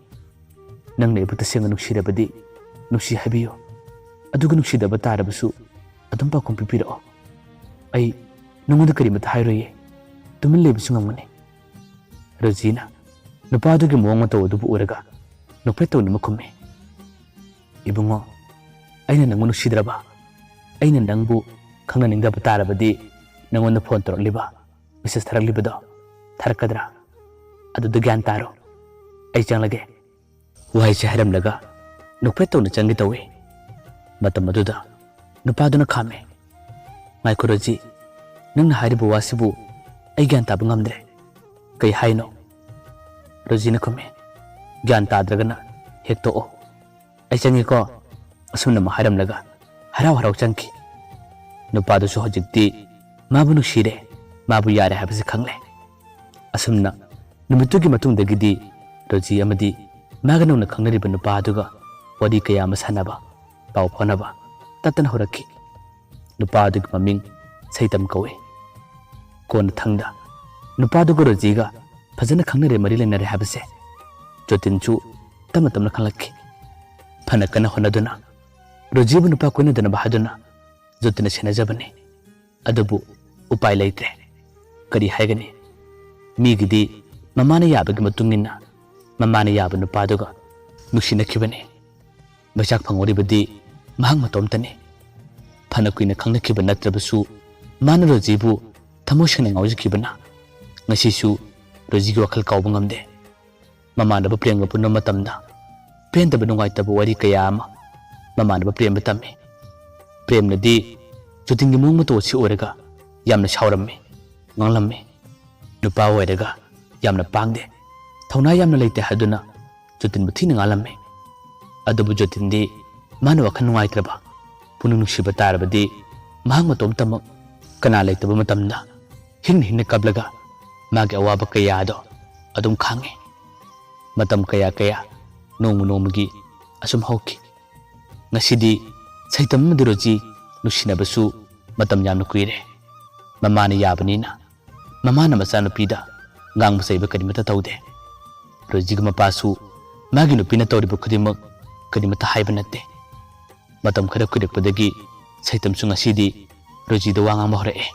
ꯅꯪꯅ ꯑꯩꯕꯨ ꯇꯁꯦꯡꯅ ꯅꯨꯡꯁꯤꯔꯕꯗꯤ ꯅꯨꯡꯁꯤ ꯍꯥꯏꯕꯤꯌꯨ, ꯑꯗꯨꯒ ꯅꯨꯡꯁꯤꯗꯕ ꯇꯥꯔꯕꯁꯨ ꯑꯗꯨꯝ ꯄꯥꯎꯈꯨꯝ ꯄꯤꯕꯤꯔꯛꯑꯣ꯫ ꯑꯩ ꯅꯉꯣꯟꯗ ꯀꯔꯤꯃꯠꯇ ꯍꯥꯏꯔꯣꯏꯌꯦ, ꯇꯨꯃꯤꯟ ꯂꯩꯕꯁꯨ ꯉꯝꯒꯅꯤ꯫" ꯔꯣꯖꯤꯅ ꯅꯨꯄꯥꯗꯨꯒꯤ ꯃꯑꯣꯡ ꯃꯇꯧ ꯑꯗꯨꯕꯨ ꯎꯔꯒ ꯅꯣꯛꯐꯦꯠ ꯇꯧꯅ ꯑꯃ ꯈꯨꯝꯃꯤ, "ꯏꯕꯨꯡꯉꯣ, ꯑꯩꯅ ꯅꯪꯕꯨ ꯅꯨꯡꯁꯤꯗ꯭ꯔꯕ? ꯑꯩꯅ ꯅꯪꯕꯨ ꯈꯪꯅꯅꯤꯡꯗꯕ ꯇꯥꯔꯕꯗꯤ ꯅꯪꯉꯣꯟꯗ ꯐꯣꯟ ꯇꯧꯔꯛꯂꯤꯕ, ꯃꯦꯁꯦꯖ ꯊꯥꯔꯛꯂꯤꯕꯗꯣ ꯊꯥꯔꯛꯀꯗ꯭ꯔꯥ? ꯑꯗꯨꯗ ꯒ꯭ꯌꯥꯟ ꯇꯥꯔꯣ꯫ ꯑꯩ ꯆꯪꯂꯒꯦ꯫" ꯋꯥꯍꯩꯁꯦ ꯍꯥꯏꯔꯝꯂꯒ ꯅꯣꯛꯐꯦꯠ ꯇꯧꯅ ꯆꯪꯒꯦ ꯇꯧꯏ꯫ ꯃꯇꯝ ꯑꯗꯨꯗ ꯅꯨꯄꯥꯗꯨꯅ ꯈꯥꯝꯃꯦ, "ꯉꯥꯏꯈꯣ ꯔꯣꯖꯤ, ꯅꯪꯅ ꯍꯥꯏꯔꯤꯕ ꯋꯥꯁꯤꯕꯨ ꯑꯩ ꯒ꯭ꯌꯥꯟ ꯇꯥꯕ ꯉꯝꯗ꯭ꯔꯦ꯫ ꯀꯩ ꯍꯥꯏꯅꯣ?" ꯔꯣꯖꯤꯅ ꯈꯨꯝꯃꯦ, "ꯒ꯭ꯌꯥꯟ ꯇꯥꯗ꯭ꯔꯒꯅ ꯍꯦꯛ ꯇꯣꯛꯑꯣ꯫ ꯑꯩ ꯆꯪꯉꯦꯀꯣ꯫" ꯑꯁꯨꯝꯅ ꯑꯃ ꯍꯥꯏꯔꯝꯂꯒ ꯍꯔꯥꯎ ꯍꯔꯥꯎ ꯆꯪꯈꯤ꯫ ꯅꯨꯄꯥꯗꯨꯁꯨ ꯍꯧꯖꯤꯛꯇꯤ ꯃꯥꯕꯨ ꯅꯨꯡꯁꯤꯔꯦ, ꯃꯥꯕꯨ ꯌꯥꯔꯦ ꯍꯥꯏꯕꯁꯤ ꯈꯪꯂꯦ꯫ ꯑꯁꯨꯝꯅ ꯅꯨꯃꯤꯠꯇꯨꯒꯤ ꯃꯇꯨꯡꯗꯒꯤꯗꯤ ꯔꯣꯖꯤ ꯑꯃꯗꯤ ꯃꯥꯒ ꯅꯧꯅ ꯈꯪꯅꯔꯤꯕ ꯅꯨꯄꯥ ꯑꯗꯨꯒ ꯋꯥꯔꯤ ꯀꯌꯥ ꯑꯃ ꯁꯥꯟꯅꯕ, ꯄꯥꯎ ꯐꯥꯎꯅꯕ ꯇꯠꯇꯅ ꯍꯧꯔꯛꯈꯤ꯫ ꯅꯨꯄꯥ ꯑꯗꯨꯒꯤ ꯃꯃꯤꯡ ꯁꯩꯇꯝ ꯀꯧꯏ꯫ ꯀꯣꯟꯅꯊꯪꯗ ꯅꯨꯄꯥꯗꯨꯒ ꯔꯣꯖꯤꯒ ꯐꯖꯅ ꯈꯪꯅꯔꯦ, ꯃꯔꯤ ꯂꯩꯅꯔꯦ ꯍꯥꯏꯕꯁꯦ ꯖꯣꯇꯤꯟꯁꯨ ꯇꯞꯅ ꯇꯞꯅ ꯈꯪꯂꯛꯈꯤ꯫ ꯐꯅ ꯀꯟꯅ ꯍꯣꯠꯅꯗꯨꯅ ꯔꯣꯖꯤꯕꯨ ꯅꯨꯄꯥ ꯀꯣꯏꯅꯗꯅꯕ ꯍꯥꯏꯗꯨꯅ ꯖꯣꯇꯤꯟꯅ ꯁꯦꯟꯅꯖꯕꯅꯤ꯫ ꯑꯗꯨꯕꯨ ꯎꯄꯥꯏ ꯂꯩꯇ꯭ꯔꯦ꯫ ꯀꯔꯤ ꯍꯥꯏꯒꯅꯤ? ꯃꯤꯒꯤꯗꯤ ꯃꯃꯥꯅ ꯌꯥꯕꯒꯤ ꯃꯇꯨꯡ ꯏꯟꯅ ꯃꯃꯥꯅ ꯌꯥꯕ ꯅꯨꯄꯥꯗꯨꯒ ꯅꯨꯡꯁꯤꯅꯈꯤꯕꯅꯤ꯫ ꯃꯩꯆꯥꯛ ꯐꯪꯍꯧꯔꯤꯕꯗꯤ ꯃꯍꯥꯛ ꯃꯇꯣꯝꯇꯅꯤ꯫ ꯐꯅ ꯀꯨꯏꯅ ꯈꯪꯅꯈꯤꯕ ꯅꯠꯇ꯭ꯔꯕꯁꯨ, ꯃꯥꯅ ꯔꯣꯖꯤꯕꯨ ꯊꯃꯣꯏ ꯁꯦꯡꯅ ꯉꯥꯎꯖꯈꯤꯕꯅ ꯉꯁꯤꯁꯨ ꯔꯣꯖꯤꯒꯤ ꯋꯥꯈꯜ ꯀꯥꯎꯕ ꯉꯝꯗꯦ꯫ ꯃꯃꯥꯟꯅꯕ ꯄ꯭ꯔꯦꯝꯒ ꯄꯨꯟꯕ ꯃꯇꯝꯗ ꯄꯦꯟꯗꯕ ꯅꯨꯡꯉꯥꯏꯇꯕ ꯋꯥꯔꯤ ꯀꯌꯥ ꯑꯃ ꯃꯃꯥꯟꯅꯕ ꯄ꯭ꯔꯦꯝꯗ ꯇꯝꯃꯤ꯫ ꯄ꯭ꯔꯦꯝꯅꯗꯤ ꯖꯣꯇꯤꯟꯒꯤ ꯃꯑꯣꯡ ꯃꯇꯧ ꯑꯁꯤ ꯎꯔꯒ ꯌꯥꯝꯅ ꯁꯥꯎꯔꯝꯃꯤ, ꯉꯥꯡꯂꯝꯃꯤ꯫ ꯅꯨꯄꯥ ꯑꯣꯏꯔꯒ ꯌꯥꯝꯅ ꯄꯥꯡꯗꯦ, ꯊꯧꯅꯥ ꯌꯥꯝꯅ ꯂꯩꯇꯦ ꯍꯥꯏꯗꯨꯅ ꯖꯣꯇꯤꯟꯕꯨ ꯊꯤꯅ ꯉꯥꯡꯂꯝꯃꯤ꯫ ꯑꯗꯨꯕꯨ ꯖꯣꯇꯤꯟꯗꯤ ꯃꯥꯅ ꯋꯥꯈꯜ ꯅꯨꯡꯉꯥꯏꯇ꯭ꯔꯕ, ꯄꯨꯛꯅꯤꯡ ꯅꯨꯡꯁꯤꯕ ꯇꯥꯔꯕꯗꯤ ꯃꯍꯥꯛ ꯃꯇꯣꯝꯇꯃꯛ ꯀꯅꯥ ꯂꯩꯇꯕ ꯃꯇꯝꯗ ꯍꯤꯡꯅ ꯍꯤꯡꯅ ꯀꯞꯂꯒ ꯃꯥꯒꯤ ꯑꯋꯥꯕ ꯀꯌꯥ ꯑꯗꯣ ꯑꯗꯨꯝ ꯈꯥꯡꯉꯤ꯫ ꯃꯇꯝ ꯀꯌꯥ ꯀꯌꯥ ꯅꯣꯡꯃ ꯅꯣꯡꯃꯒꯤ ꯑꯁꯨꯝ ꯍꯧꯈꯤ꯫ ꯉꯁꯤꯗꯤ ꯁꯩꯇꯝ ꯑꯃꯗꯤ ꯔꯣꯖꯤ ꯅꯨꯡꯁꯤꯅꯕꯁꯨ ꯃꯇꯝ ꯌꯥꯝꯅ ꯀꯨꯏꯔꯦ꯫ ꯃꯃꯥꯅ ꯌꯥꯕꯅꯤꯅ ꯃꯃꯥꯅ ꯃꯆꯥꯅꯨꯄꯤꯗ ꯉꯥꯡꯕ ꯆꯩꯕ ꯀꯔꯤꯃꯠꯇ ꯇꯧꯗꯦ꯫ ꯔꯣꯖꯤꯒꯤ ꯃꯄꯥꯁꯨ ꯃꯥꯒꯤ ꯅꯨꯄꯤꯅ ꯇꯧꯔꯤꯕ ꯈꯨꯗꯤꯡꯃꯛ ꯀꯔꯤꯃꯠꯇ ꯍꯥꯏꯕ ꯅꯠꯇꯦ꯫ ꯃꯇꯝ ꯈꯔ ꯀꯨꯏꯔꯛꯄꯗꯒꯤ ꯁꯩꯇꯝꯁꯨ ꯉꯁꯤꯗꯤ ꯔꯣꯖꯤꯗ ꯋꯥ ꯉꯥꯡꯕ ꯍꯧꯔꯛꯑꯦ꯫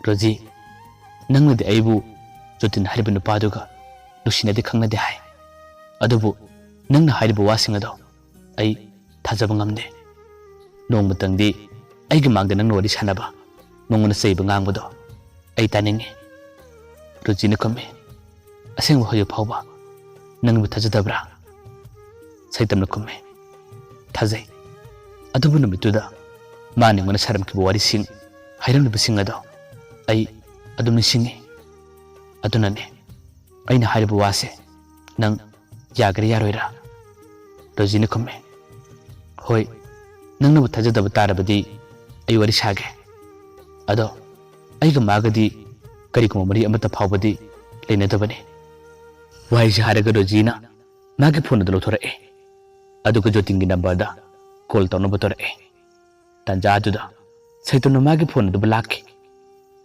"ꯔꯣꯖꯤ, ꯅꯪꯅꯗꯤ ꯑꯩꯕꯨ ꯖꯣꯇꯤꯟ ꯍꯥꯏꯔꯤꯕ ꯅꯨꯄꯥꯗꯨꯒ ꯅꯨꯡꯁꯤꯅꯗꯦ ꯈꯪꯅꯗꯦ ꯍꯥꯏ꯫ ꯑꯗꯨꯕꯨ ꯅꯪꯅ ꯍꯥꯏꯔꯤꯕ ꯋꯥꯁꯤꯡ ꯑꯗꯣ ꯑꯩ ꯊꯥꯖꯕ ꯉꯝꯗꯦ꯫ ꯅꯣꯡꯃꯇꯪꯗꯤ ꯑꯩꯒꯤ ꯃꯥꯡꯗ ꯅꯪꯅ ꯋꯥꯔꯤ ꯁꯥꯟꯅꯕ, ꯅꯉꯣꯟꯗ ꯆꯩꯕ ꯉꯥꯡꯕꯗꯣ ꯑꯩ ꯇꯥꯅꯤꯡꯉꯤ꯫" ꯔꯣꯖꯤꯅ ꯈꯨꯝꯃꯤ, "ꯑꯁꯦꯡꯕ ꯍꯧꯖꯤꯛ ꯐꯥꯎꯕ ꯅꯪꯕꯨ ꯊꯥꯖꯗꯕ꯭ꯔꯥ?" ꯁꯩꯇꯝꯅ ꯈꯨꯝꯃꯤ, "ꯊꯥꯖꯩ꯫ ꯑꯗꯨꯕꯨ ꯅꯨꯃꯤꯠꯇꯨꯗ ꯃꯥꯅ ꯑꯩꯉꯣꯟꯗ ꯁꯥꯔꯝꯈꯤꯕ ꯋꯥꯔꯤꯁꯤꯡ, ꯍꯥꯏꯔꯝꯂꯤꯕꯁꯤꯡ ꯑꯗꯣ ꯑꯩ ꯑꯗꯨꯝ ꯅꯤꯡꯁꯤꯡꯉꯤ꯫ ꯑꯗꯨꯅꯅꯦ ꯑꯩꯅ ꯍꯥꯏꯔꯤꯕ ꯋꯥꯁꯦ ꯅꯪ ꯌꯥꯒꯦꯔꯥ ꯌꯥꯔꯣꯏꯔꯥ?" ꯔꯣꯖꯤꯅ ꯈꯨꯝꯃꯤ, "ꯍꯣꯏ, ꯅꯪꯅꯕꯨ ꯊꯥꯖꯗꯕ ꯇꯥꯔꯕꯗꯤ ꯑꯩ ꯋꯥꯔꯤ ꯁꯥꯒꯦ꯫ ꯑꯗꯣ ꯑꯩꯒ ꯃꯥꯒꯗꯤ ꯀꯔꯤꯒꯨꯝꯕ ꯃꯔꯤ ꯑꯃꯠꯇ ꯐꯥꯎꯕꯗꯤ ꯂꯩꯅꯗꯕꯅꯤ꯫" ꯋꯥꯍꯩꯁꯤ ꯍꯥꯏꯔꯒ ꯔꯣꯖꯤꯅ ꯃꯥꯒꯤ ꯐꯣꯟ ꯑꯗꯨ ꯂꯧꯊꯣꯔꯛꯑꯦ꯫ ꯑꯗꯨꯒ ꯖꯣꯇꯤꯟꯒꯤ ꯅꯝꯕꯔꯗ ꯀꯣꯜ ꯇꯧꯅꯕ ꯇꯧꯔꯛꯑꯦ꯫ ꯇꯥꯟꯖꯥ ꯑꯗꯨꯗ ꯁꯩꯇꯝꯅ ꯃꯥꯒꯤ ꯐꯣꯟ ꯑꯗꯨꯕꯨ ꯂꯥꯛꯈꯤ꯫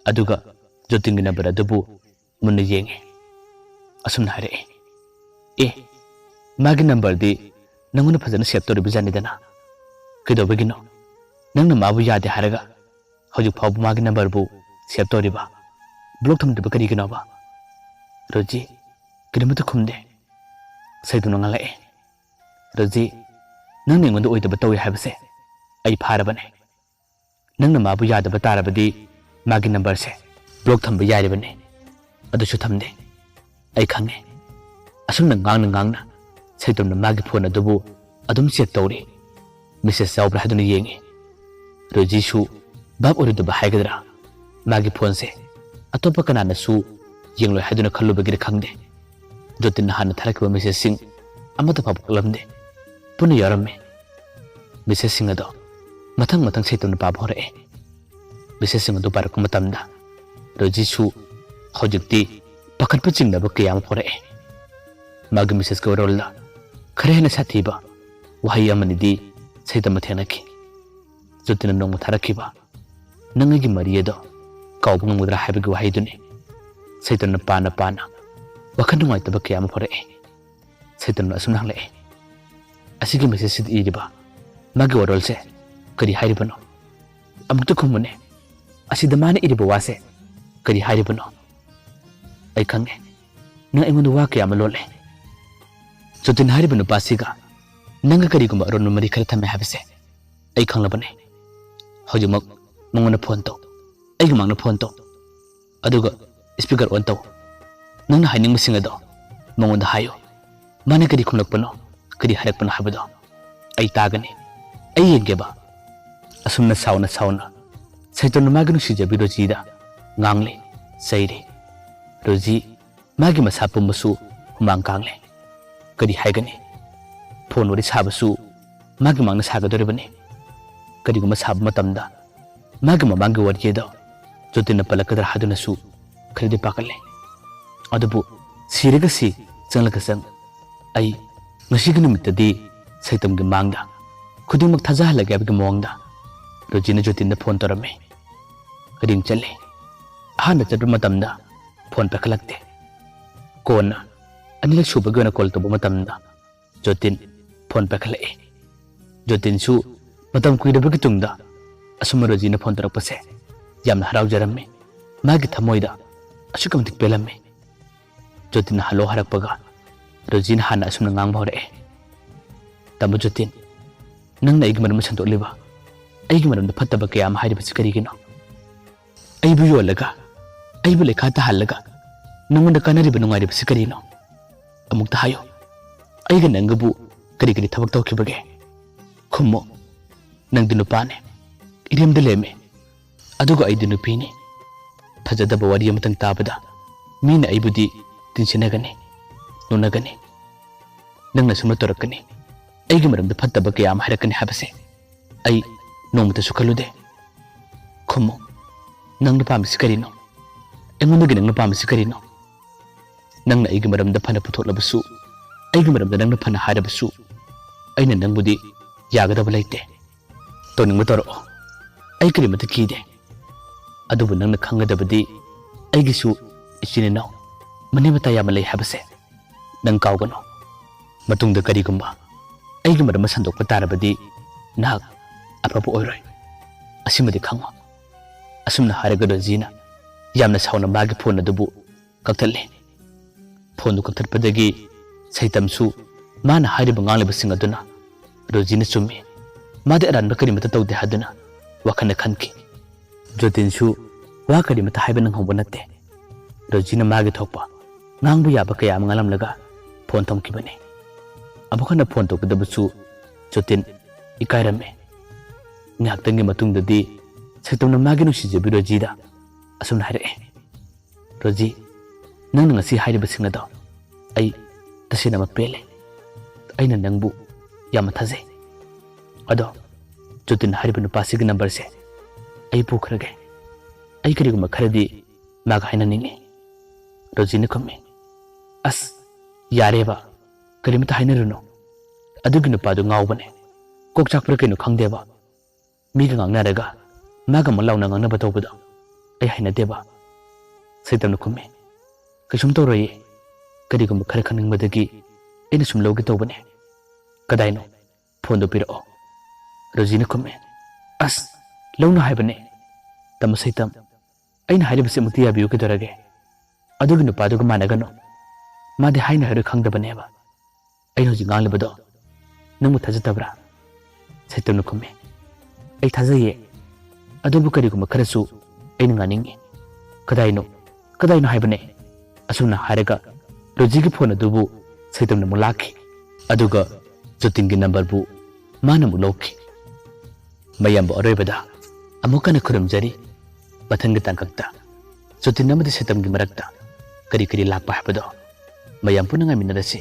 ꯑꯗꯨꯒ ꯖꯣꯇꯤꯟꯒꯤ ꯅꯝꯕꯔ ꯑꯗꯨꯕꯨ ꯃꯨꯟꯅ ꯌꯦꯡꯉꯤ꯫ ꯑꯁꯨꯝꯅ ꯍꯥꯏꯔꯛꯏ, ꯑꯦ, ꯃꯥꯒꯤ ꯅꯝꯕꯔꯗꯤ ꯅꯪꯉꯣꯟꯗ ꯐꯖꯅ ꯁꯦꯚ ꯇꯧꯔꯤꯕ ꯖꯥꯠꯅꯤꯗꯅ꯫ ꯀꯩꯗꯧꯕꯒꯤꯅꯣ ꯅꯪꯅ ꯃꯥꯕꯨ ꯌꯥꯗꯦ ꯍꯥꯏꯔꯒ ꯍꯧꯖꯤꯛ ꯐꯥꯎꯕ ꯃꯥꯒꯤ ꯅꯝꯕꯔꯕꯨ ꯁꯦꯚ ꯇꯧꯔꯤꯕ, ꯕ꯭ꯂꯣꯛ ꯊꯝꯗ꯭ꯔꯤꯕ ꯀꯔꯤꯒꯤꯅꯣꯕ? ꯔꯣꯖꯤ ꯀꯔꯤꯃꯠꯇ ꯈꯨꯝꯗꯦ꯫ ꯁꯩꯇꯣꯝꯅ ꯉꯥꯡꯂꯛꯑꯦ, "ꯔꯣꯖꯤ, ꯅꯪꯅ ꯑꯩꯉꯣꯟꯗ ꯑꯣꯏꯗꯕ ꯇꯧꯏ ꯍꯥꯏꯕꯁꯦ ꯑꯩ ꯐꯥꯔꯕꯅꯦ꯫ ꯅꯪꯅ ꯃꯥꯕꯨ ꯌꯥꯗꯕ ꯇꯥꯔꯕꯗꯤ ꯃꯥꯒꯤ ꯅꯝꯕꯔꯁꯦ ꯕ꯭ꯂꯣꯛ ꯊꯝꯕ ꯌꯥꯔꯤꯕꯅꯦ꯫ ꯑꯗꯨꯁꯨ ꯊꯝꯗꯦ꯫ ꯑꯩ ꯈꯪꯉꯦ꯫ ꯑꯁꯨꯝꯅ ꯉꯥꯡꯅ ꯉꯥꯡꯅ ꯁꯩꯇꯣꯝꯅ ꯃꯥꯒꯤ ꯐꯣꯟ ꯑꯗꯨꯕꯨ ꯑꯗꯨꯝ ꯆꯦꯛ ꯇꯧꯔꯤ꯫ ꯃꯦꯁꯦꯖ ꯌꯥꯎꯕ꯭ꯔꯥ ꯍꯥꯏꯗꯨꯅ ꯌꯦꯡꯉꯤ꯫ ꯔꯣꯖꯤꯁꯨ ꯚꯥꯞ ꯑꯣꯏꯔꯨꯗꯕ ꯍꯥꯏꯒꯗ꯭ꯔꯥ, ꯃꯥꯒꯤ ꯐꯣꯟꯁꯦ ꯑꯇꯣꯞꯄ ꯀꯅꯥꯅꯁꯨ ꯌꯦꯡꯂꯣꯏ ꯍꯥꯏꯗꯨꯅ ꯈꯜꯂꯨꯕꯒꯤꯔ ꯈꯪꯗꯦ, ꯖꯣꯇꯤꯟꯅ ꯍꯥꯟꯅ ꯊꯥꯔꯛꯈꯤꯕ ꯃꯦꯁꯦꯖꯁꯤꯡ ꯑꯃꯠꯇ ꯐꯥꯎꯕ ꯀꯛꯂꯝꯗꯦ꯫ ꯄꯨꯟꯅ ꯌꯥꯎꯔꯝꯃꯤ꯫ ꯃꯦꯁꯦꯖꯁꯤꯡ ꯑꯗꯣ ꯃꯊꯪ ꯃꯊꯪ ꯁꯩꯇꯣꯝꯅ ꯄꯥꯕ ꯍꯧꯔꯛꯑꯦ꯫ ꯃꯦꯁꯦꯖꯁꯤꯡ ꯑꯗꯨ ꯄꯥꯔꯛꯄ ꯃꯇꯝꯗ ꯔꯣꯖꯤꯁꯨ ꯍꯧꯖꯤꯛꯇꯤ ꯄꯥꯈꯠꯄ ꯆꯤꯡꯅꯕ ꯀꯌꯥ ꯑꯃ ꯐꯥꯎꯔꯛꯑꯦ꯫ ꯃꯥꯒꯤ ꯃꯦꯁꯦꯖꯀꯤ ꯋꯥꯔꯣꯜꯗ ꯈꯔ ꯍꯦꯟꯅ ꯁꯥꯊꯤꯕ ꯋꯥꯍꯩ ꯑꯃꯅꯤꯗꯤ ꯁꯩꯇꯝꯅ ꯊꯦꯡꯅꯈꯤ꯫ ꯖꯣꯇꯤꯟꯅ ꯅꯣꯡꯃ ꯊꯥꯔꯛꯈꯤꯕ, "ꯅꯪ ꯑꯩꯒꯤ ꯃꯔꯤ ꯑꯗꯣ ꯀꯥꯎꯕ ꯉꯝꯒꯗ꯭ꯔꯥ?" ꯍꯥꯏꯕꯒꯤ ꯋꯥꯍꯩꯗꯨꯅꯤ꯫ ꯁꯩꯇꯝꯅ ꯄꯥꯅ ꯄꯥꯅ ꯋꯥꯈꯜ ꯅꯨꯡꯉꯥꯏꯇꯕ ꯀꯌꯥ ꯑꯃ ꯐꯥꯎꯔꯛꯑꯦ꯫ ꯁꯩꯇꯝꯅ ꯑꯁꯨꯝꯅ ꯍꯪꯂꯛꯑꯦ, "ꯑꯁꯤꯒꯤ ꯃꯦꯁꯦꯖꯁꯤꯗ ꯏꯔꯤꯕ ꯃꯥꯒꯤ ꯋꯥꯔꯣꯜꯁꯦ ꯀꯔꯤ ꯍꯥꯏꯔꯤꯕꯅꯣ? ꯑꯃꯨꯛꯇ ꯈꯨꯝꯃꯨꯅꯦ꯫ ꯑꯁꯤꯗ ꯃꯥꯅ ꯏꯔꯤꯕ ꯋꯥꯁꯦ ꯀꯔꯤ ꯍꯥꯏꯔꯤꯕꯅꯣ? ꯑꯩ ꯈꯪꯉꯦ, ꯅꯪ ꯑꯩꯉꯣꯟꯗ ꯋꯥ ꯀꯌꯥ ꯑꯃ ꯂꯣꯜꯂꯦ꯫" ꯖꯣꯇꯤꯟ ꯍꯥꯏꯔꯤꯕ ꯅꯨꯄꯥꯁꯤꯒ ꯅꯪꯒ ꯀꯔꯤꯒꯨꯝꯕ ꯑꯔꯣꯟꯕ ꯃꯔꯤ ꯈꯔ ꯊꯝꯃꯦ ꯍꯥꯏꯕꯁꯦ ꯑꯩ ꯈꯪꯂꯕꯅꯦ꯫ ꯍꯧꯖꯤꯛꯃꯛ ꯃꯉꯣꯟꯗ ꯐꯣꯟ ꯇꯧ, ꯑꯩꯒꯤ ꯃꯥꯡꯗ ꯐꯣꯟ ꯇꯧ, ꯑꯗꯨꯒ ꯁ꯭ꯄꯤꯀꯔ ꯑꯣꯟ ꯇꯧ꯫ ꯅꯪꯅ ꯍꯥꯏꯅꯤꯡꯕꯁꯤꯡ ꯑꯗꯣ ꯃꯉꯣꯟꯗ ꯍꯥꯏꯌꯨ꯫ ꯃꯥꯅ ꯀꯔꯤ ꯈꯨꯝꯂꯛꯄꯅꯣ, ꯀꯔꯤ ꯍꯥꯏꯔꯛꯄꯅꯣ ꯍꯥꯏꯕꯗꯣ ꯑꯩ ꯇꯥꯒꯅꯤ, ꯑꯩ ꯌꯦꯡꯒꯦꯕ꯫ ꯑꯁꯨꯝꯅ ꯁꯥꯎꯅ ꯁꯥꯎꯅ ꯁꯩꯇꯣꯟꯅ ꯃꯥꯒꯤ ꯅꯨꯡꯁꯤꯖꯕꯤ ꯔꯣꯖꯤꯗ ꯉꯥꯡꯂꯤ, ꯆꯩꯔꯤ꯫ ꯔꯣꯖꯤ ꯃꯥꯒꯤ ꯃꯁꯥ ꯄꯨꯝꯕꯁꯨ ꯍꯨꯃꯥꯡ ꯀꯥꯡꯂꯦ꯫ ꯀꯔꯤ ꯍꯥꯏꯒꯅꯤ? ꯐꯣꯟ ꯋꯥꯔꯤ ꯁꯥꯕꯁꯨ ꯃꯥꯒꯤ ꯃꯥꯡꯗ ꯁꯥꯒꯗꯧꯔꯤꯕꯅꯤ꯫ ꯀꯔꯤꯒꯨꯝꯕ ꯁꯥꯕ ꯃꯇꯝꯗ ꯃꯥꯒꯤ ꯃꯃꯥꯡꯒꯤ ꯋꯥꯔꯤ ꯑꯗꯣ ꯖꯣꯇꯤꯟꯅ ꯄꯜꯂꯛꯀꯗ꯭ꯔꯥ ꯍꯥꯏꯗꯨꯅꯁꯨ ꯈꯔꯗꯤ ꯄꯥꯈꯠꯂꯦ꯫ ꯑꯗꯨꯕꯨ ꯁꯤꯔꯒ ꯁꯤ, ꯆꯪꯂꯒ ꯆꯪ, ꯑꯩ ꯉꯁꯤꯒꯤ ꯅꯨꯃꯤꯠꯇꯗꯤ ꯁꯩꯇꯝꯒꯤ ꯃꯥꯡꯗ ꯈꯨꯗꯤꯡꯃꯛ ꯊꯥꯖꯍꯜꯂꯒꯦ ꯍꯥꯏꯕꯒꯤ ꯃꯑꯣꯡꯗ ꯔꯣꯖꯤꯅ ꯖꯣꯇꯤꯟꯗ ꯐꯣꯟ ꯇꯧꯔꯝꯃꯤ꯫ ꯔꯤꯡ ꯆꯠꯂꯤ꯫ ꯑꯍꯥꯟꯕ ꯆꯠꯄ ꯃꯇꯝꯗ ꯐꯣꯟ ꯄꯥꯏꯈꯠꯂꯛꯇꯦ꯫ ꯀꯣꯟꯅ ꯑꯅꯤꯔꯛ ꯁꯨꯕꯒꯤ ꯑꯣꯏꯅ ꯀꯣꯜ ꯇꯧꯕ ꯃꯇꯝꯗ ꯖꯣꯇꯤꯟ ꯐꯣꯟ ꯄꯥꯏꯈꯠꯂꯛꯑꯦ꯫ ꯖꯣꯇꯤꯟꯁꯨ ꯃꯇꯝ ꯀꯨꯏꯔꯕꯒꯤ ꯇꯨꯡꯗ ꯑꯁꯨꯝꯅ ꯔꯣꯖꯤꯅ ꯐꯣꯟ ꯇꯧꯔꯛꯄꯁꯦ ꯌꯥꯝꯅ ꯍꯔꯥꯎꯖꯔꯝꯃꯤ꯫ ꯃꯥꯒꯤ ꯊꯃꯣꯏꯗ ꯑꯁꯨꯛꯀꯤ ꯃꯇꯤꯛ ꯄꯦꯜꯂꯝꯃꯤ꯫ ꯖꯣꯇꯤꯟꯅ ꯍꯜꯂꯣ ꯍꯥꯏꯔꯛꯄꯒ ꯔꯣꯖꯤꯅ ꯍꯥꯟꯅ ꯑꯁꯨꯝꯅ ꯉꯥꯡꯕ ꯍꯧꯔꯛꯑꯦ꯫ "ꯇꯥꯃꯣ ꯖꯣꯇꯤꯟ, ꯅꯪꯅ ꯑꯩꯒꯤ ꯃꯔꯝꯗ ꯁꯟꯗꯣꯛꯂꯤꯕ, ꯑꯩꯒꯤ ꯃꯔꯝꯗ ꯐꯠꯇꯕ ꯀꯌꯥ ꯑꯃ ꯍꯥꯏꯔꯤꯕꯁꯤ ꯀꯔꯤꯒꯤꯅꯣ? ꯑꯩꯕꯨ ꯌꯣꯜꯂꯒ, ꯑꯩꯕꯨ ꯂꯩꯈꯥ ꯇꯥꯍꯜꯂꯒ ꯅꯪꯉꯣꯟꯗ ꯀꯥꯟꯅꯔꯤꯕ ꯅꯨꯡꯉꯥꯏꯔꯤꯕꯁꯤ ꯀꯔꯤꯅꯣ? ꯑꯃꯨꯛꯇ ꯍꯥꯏꯌꯨ꯫ ꯑꯩꯒ ꯅꯪꯒꯕꯨ ꯀꯔꯤ ꯀꯔꯤ ꯊꯕꯛ ꯇꯧꯈꯤꯕꯒꯦ? ꯈꯨꯝꯃꯨ꯫ ꯅꯪꯗꯤ ꯅꯨꯄꯥꯅꯦ, ꯏꯔꯦꯝꯗ ꯂꯦꯝꯃꯦ, ꯑꯗꯨꯒ ꯑꯩꯗꯤ ꯅꯨꯄꯤꯅꯤ꯫ ꯐꯖꯗꯕ ꯋꯥꯔꯤ ꯑꯃꯇꯪ ꯇꯥꯕꯗ ꯃꯤꯅ ꯑꯩꯕꯨꯗꯤ ꯇꯤꯟꯁꯤꯟꯅꯒꯅꯤ, ꯅꯣꯟꯅꯒꯅꯤ꯫ ꯅꯪꯅ ꯁꯨꯝꯅ ꯇꯧꯔꯛꯀꯅꯤ, ꯑꯩꯒꯤ ꯃꯔꯝꯗ ꯐꯠꯇꯕ ꯀꯌꯥ ꯑꯃ ꯍꯥꯏꯔꯛꯀꯅꯤ ꯍꯥꯏꯕꯁꯦ ꯑꯩ ꯅꯣꯡꯃꯇꯁꯨ ꯈꯜꯂꯨꯗꯦ꯫ ꯈꯨꯝꯃꯨ, ꯅꯪꯅ ꯄꯥꯝꯃꯤꯁꯤ ꯀꯔꯤꯅꯣ? ꯑꯩꯉꯣꯟꯗꯒꯤ ꯅꯪꯅ ꯄꯥꯝꯃꯤꯁꯤ ꯀꯔꯤꯅꯣ? ꯅꯪꯅ ꯑꯩꯒꯤ ꯃꯔꯝꯗ ꯐꯅ ꯄꯨꯊꯣꯛꯂꯕꯁꯨ, ꯑꯩꯒꯤ ꯃꯔꯝꯗ ꯅꯪꯅ ꯐꯅ ꯍꯥꯏꯔꯕꯁꯨ, ꯑꯩꯅ ꯅꯪꯕꯨꯗꯤ ꯌꯥꯒꯗꯕ ꯂꯩꯇꯦ꯫ ꯇꯧꯅꯤꯡꯕ ꯇꯧꯔꯛꯑꯣ, ꯑꯩ ꯀꯔꯤꯃꯠꯇ ꯀꯤꯗꯦ꯫ ꯑꯗꯨꯕꯨ ꯅꯪꯅ ꯈꯪꯒꯗꯕꯗꯤ ꯑꯩꯒꯤꯁꯨ ꯏꯆꯤꯟ ꯏꯅꯥꯎ, ꯃꯅꯦ ꯃꯇꯥ ꯌꯥꯝꯅ ꯂꯩ ꯍꯥꯏꯕꯁꯦ ꯅꯪ ꯀꯥꯎꯒꯅꯨ꯫ ꯃꯇꯨꯡꯗ ꯀꯔꯤꯒꯨꯝꯕ ꯑꯩꯒꯤ ꯃꯔꯝ ꯑꯃ ꯁꯟꯗꯣꯛꯄ ꯇꯥꯔꯕꯗꯤ ꯅꯍꯥꯛ ꯑꯐꯕ ꯑꯣꯏꯔꯣꯏ꯫ ꯑꯁꯤꯃꯗꯤ ꯈꯪꯉꯣ꯫" ꯑꯁꯨꯝꯅ ꯍꯥꯏꯔꯒ ꯔꯣꯖꯤꯅ ꯌꯥꯝꯅ ꯁꯥꯎꯅ ꯃꯥꯒꯤ ꯐꯣꯟ ꯑꯗꯨꯕꯨ ꯀꯛꯊꯠꯂꯦ꯫ ꯐꯣꯟꯗꯨ ꯀꯛꯊꯠꯄꯗꯒꯤ ꯁꯩꯇꯝꯁꯨ ꯃꯥꯅ ꯍꯥꯏꯔꯤꯕ ꯉꯥꯡꯂꯤꯕꯁꯤꯡ ꯑꯗꯨꯅ ꯔꯣꯖꯤꯅ ꯆꯨꯝꯃꯤ, ꯃꯥꯗꯤ ꯑꯔꯥꯟꯕ ꯀꯔꯤꯃꯠꯇ ꯇꯧꯗꯦ ꯍꯥꯏꯗꯨꯅ ꯋꯥꯈꯜꯅ ꯈꯟꯈꯤ꯫ ꯖꯣꯇꯤꯟꯁꯨ ꯋꯥ ꯀꯔꯤꯃꯠꯇ ꯍꯥꯏꯕ ꯅꯪꯍꯧꯕ ꯅꯠꯇꯦ꯫ ꯔꯣꯖꯤꯅ ꯃꯥꯒꯤ ꯊꯣꯛꯄ ꯉꯥꯡꯕ ꯌꯥꯕ ꯀꯌꯥ ꯑꯃ ꯉꯥꯡꯂꯝꯂꯒ ꯐꯣꯟ ꯊꯝꯈꯤꯕꯅꯤ꯫ ꯑꯃꯨꯛ ꯍꯟꯅ ꯐꯣꯟ ꯇꯧꯒꯗꯕꯁꯨ ꯖꯣꯇꯤꯟ ꯏꯀꯥꯏꯔꯝꯃꯤ꯫ ꯉꯥꯏꯍꯥꯛꯇꯪꯒꯤ ꯃꯇꯨꯡꯗꯗꯤ ꯁꯩꯇꯝꯅ ꯃꯥꯒꯤ ꯅꯨꯡꯁꯤꯖꯕꯤ ꯔꯣꯖꯤꯗ ꯑꯁꯨꯝꯅ ꯍꯥꯏꯔꯛꯑꯦ, "ꯔꯣꯖꯤ, ꯅꯪꯅ ꯉꯁꯤ ꯍꯥꯏꯔꯤꯕꯁꯤꯡ ꯑꯗꯣ ꯑꯩ ꯇꯁꯦꯡꯅꯃꯛ ꯄꯦꯜꯂꯦ꯫ ꯑꯩꯅ ꯅꯪꯕꯨ ꯌꯥꯝꯅ ꯊꯥꯖꯩ꯫ ꯑꯗꯣ ꯖꯣꯇꯤꯟ ꯍꯥꯏꯔꯤꯕ ꯅꯨꯄꯥꯁꯤꯒꯤ ꯅꯝꯕꯔꯁꯦ ꯑꯩ ꯄꯨꯈ꯭ꯔꯒꯦ꯫ ꯑꯩ ꯀꯔꯤꯒꯨꯝꯕ ꯈꯔꯗꯤ ꯃꯥꯒ ꯍꯥꯏꯅꯅꯤꯡꯉꯤ꯫" ꯔꯣꯖꯤꯅ ꯈꯨꯝꯃꯤ, "ꯑꯁ, ꯌꯥꯔꯦꯕ, ꯀꯔꯤꯃꯇ ꯍꯥꯏꯅꯔꯨꯅꯨ꯫ ꯑꯗꯨꯒꯤ ꯅꯨꯄꯥꯗꯨ ꯉꯥꯎꯕꯅꯦ꯫ ꯀꯣꯛ ꯆꯥꯛꯄ꯭ꯔꯥ ꯀꯩꯅꯣ ꯈꯪꯗꯦꯕ꯫ ꯃꯤꯒ ꯉꯥꯡꯅꯔꯒ ꯃꯥꯒ ꯑꯃꯨꯛ ꯂꯥꯎꯅ ꯉꯥꯡꯅꯕ ꯇꯧꯕꯗꯣ ꯑꯩ ꯍꯩꯅꯗꯦꯕ꯫" ꯁꯩꯇꯝꯅ ꯈꯨꯝꯃꯤ, "ꯀꯩꯁꯨꯝ ꯇꯧꯔꯣꯏꯌꯦ, ꯀꯔꯤꯒꯨꯝꯕ ꯈꯔ ꯈꯪꯅꯤꯡꯕꯗꯒꯤ ꯑꯩꯅ ꯁꯨꯝ ꯂꯧꯒꯦ ꯇꯧꯕꯅꯦ꯫ "ꯀꯗꯥꯏꯅꯣ? ꯐꯣꯟꯗꯣ ꯄꯤꯔꯛꯑꯣ꯫" ꯔꯣꯖꯤꯅ ꯈꯨꯝꯃꯦ꯫ "ꯑꯁ, ꯂꯧꯅꯨ ꯍꯥꯏꯕꯅꯦ꯫ ꯇꯥꯃꯣ ꯁꯩꯇꯝ, ꯑꯩꯅ ꯍꯥꯏꯔꯤꯕꯁꯤ ꯑꯃꯨꯛꯇ ꯌꯥꯕꯤꯌꯨ ꯀꯩꯗꯧꯔꯒꯦ? ꯑꯗꯨꯒꯤ ꯅꯨꯄꯥꯗꯨꯒ ꯃꯥꯟꯅꯒꯅꯨ꯫ ꯃꯥꯗꯤ ꯍꯥꯏꯅ ꯍꯥꯏꯔꯣꯏ ꯈꯪꯗꯕꯅꯦꯕ꯫ ꯑꯩꯅ ꯍꯧꯖꯤꯛ ꯉꯥꯡꯂꯤꯕꯗꯣ ꯅꯪꯕꯨ ꯊꯥꯖꯗꯕ꯭ꯔꯥ?" ꯁꯩꯇꯝꯅ ꯈꯨꯝꯃꯤ꯫ "ꯑꯩ ꯊꯥꯖꯩꯌꯦ꯫ ꯑꯗꯨꯕꯨ ꯀꯔꯤꯒꯨꯝꯕ ꯈꯔꯁꯨ ꯑꯩꯅ ꯉꯥꯡꯅꯤꯡꯉꯤ꯫" "ꯀꯗꯥꯏꯅꯣ? ꯀꯗꯥꯏꯅꯣ ꯍꯥꯏꯕꯅꯦ?" ꯑꯁꯨꯝꯅ ꯍꯥꯏꯔꯒ ꯔꯣꯖꯤꯒꯤ ꯐꯣꯟ ꯑꯗꯨꯕꯨ ꯁꯩꯇꯝꯅ ꯑꯃꯨꯛ ꯂꯥꯛꯈꯤ꯫ ꯑꯗꯨꯒ ꯖꯣꯇꯤꯟꯒꯤ ꯅꯝꯕꯔꯕꯨ ꯃꯥꯅ ꯑꯃꯨꯛ ꯂꯧꯈꯤ꯫ "ꯃꯌꯥꯝꯕꯨ ꯑꯔꯣꯏꯕꯗ ꯑꯃꯨꯛ ꯍꯟꯅ ꯈꯨꯔꯨꯝꯖꯔꯤ꯫ ꯃꯊꯪꯒꯤ ꯇꯥꯡꯀꯛꯇ ꯖꯣꯇꯤꯟ ꯑꯃꯗꯤ ꯁꯩꯇꯝꯒꯤ ꯃꯔꯛꯇ ꯀꯔꯤ ꯀꯔꯤ ꯂꯥꯛꯄ ꯍꯥꯏꯕꯗꯣ ꯃꯌꯥꯝ ꯄꯨꯟꯅ ꯉꯥꯏꯃꯤꯟꯅꯔꯁꯤ꯫"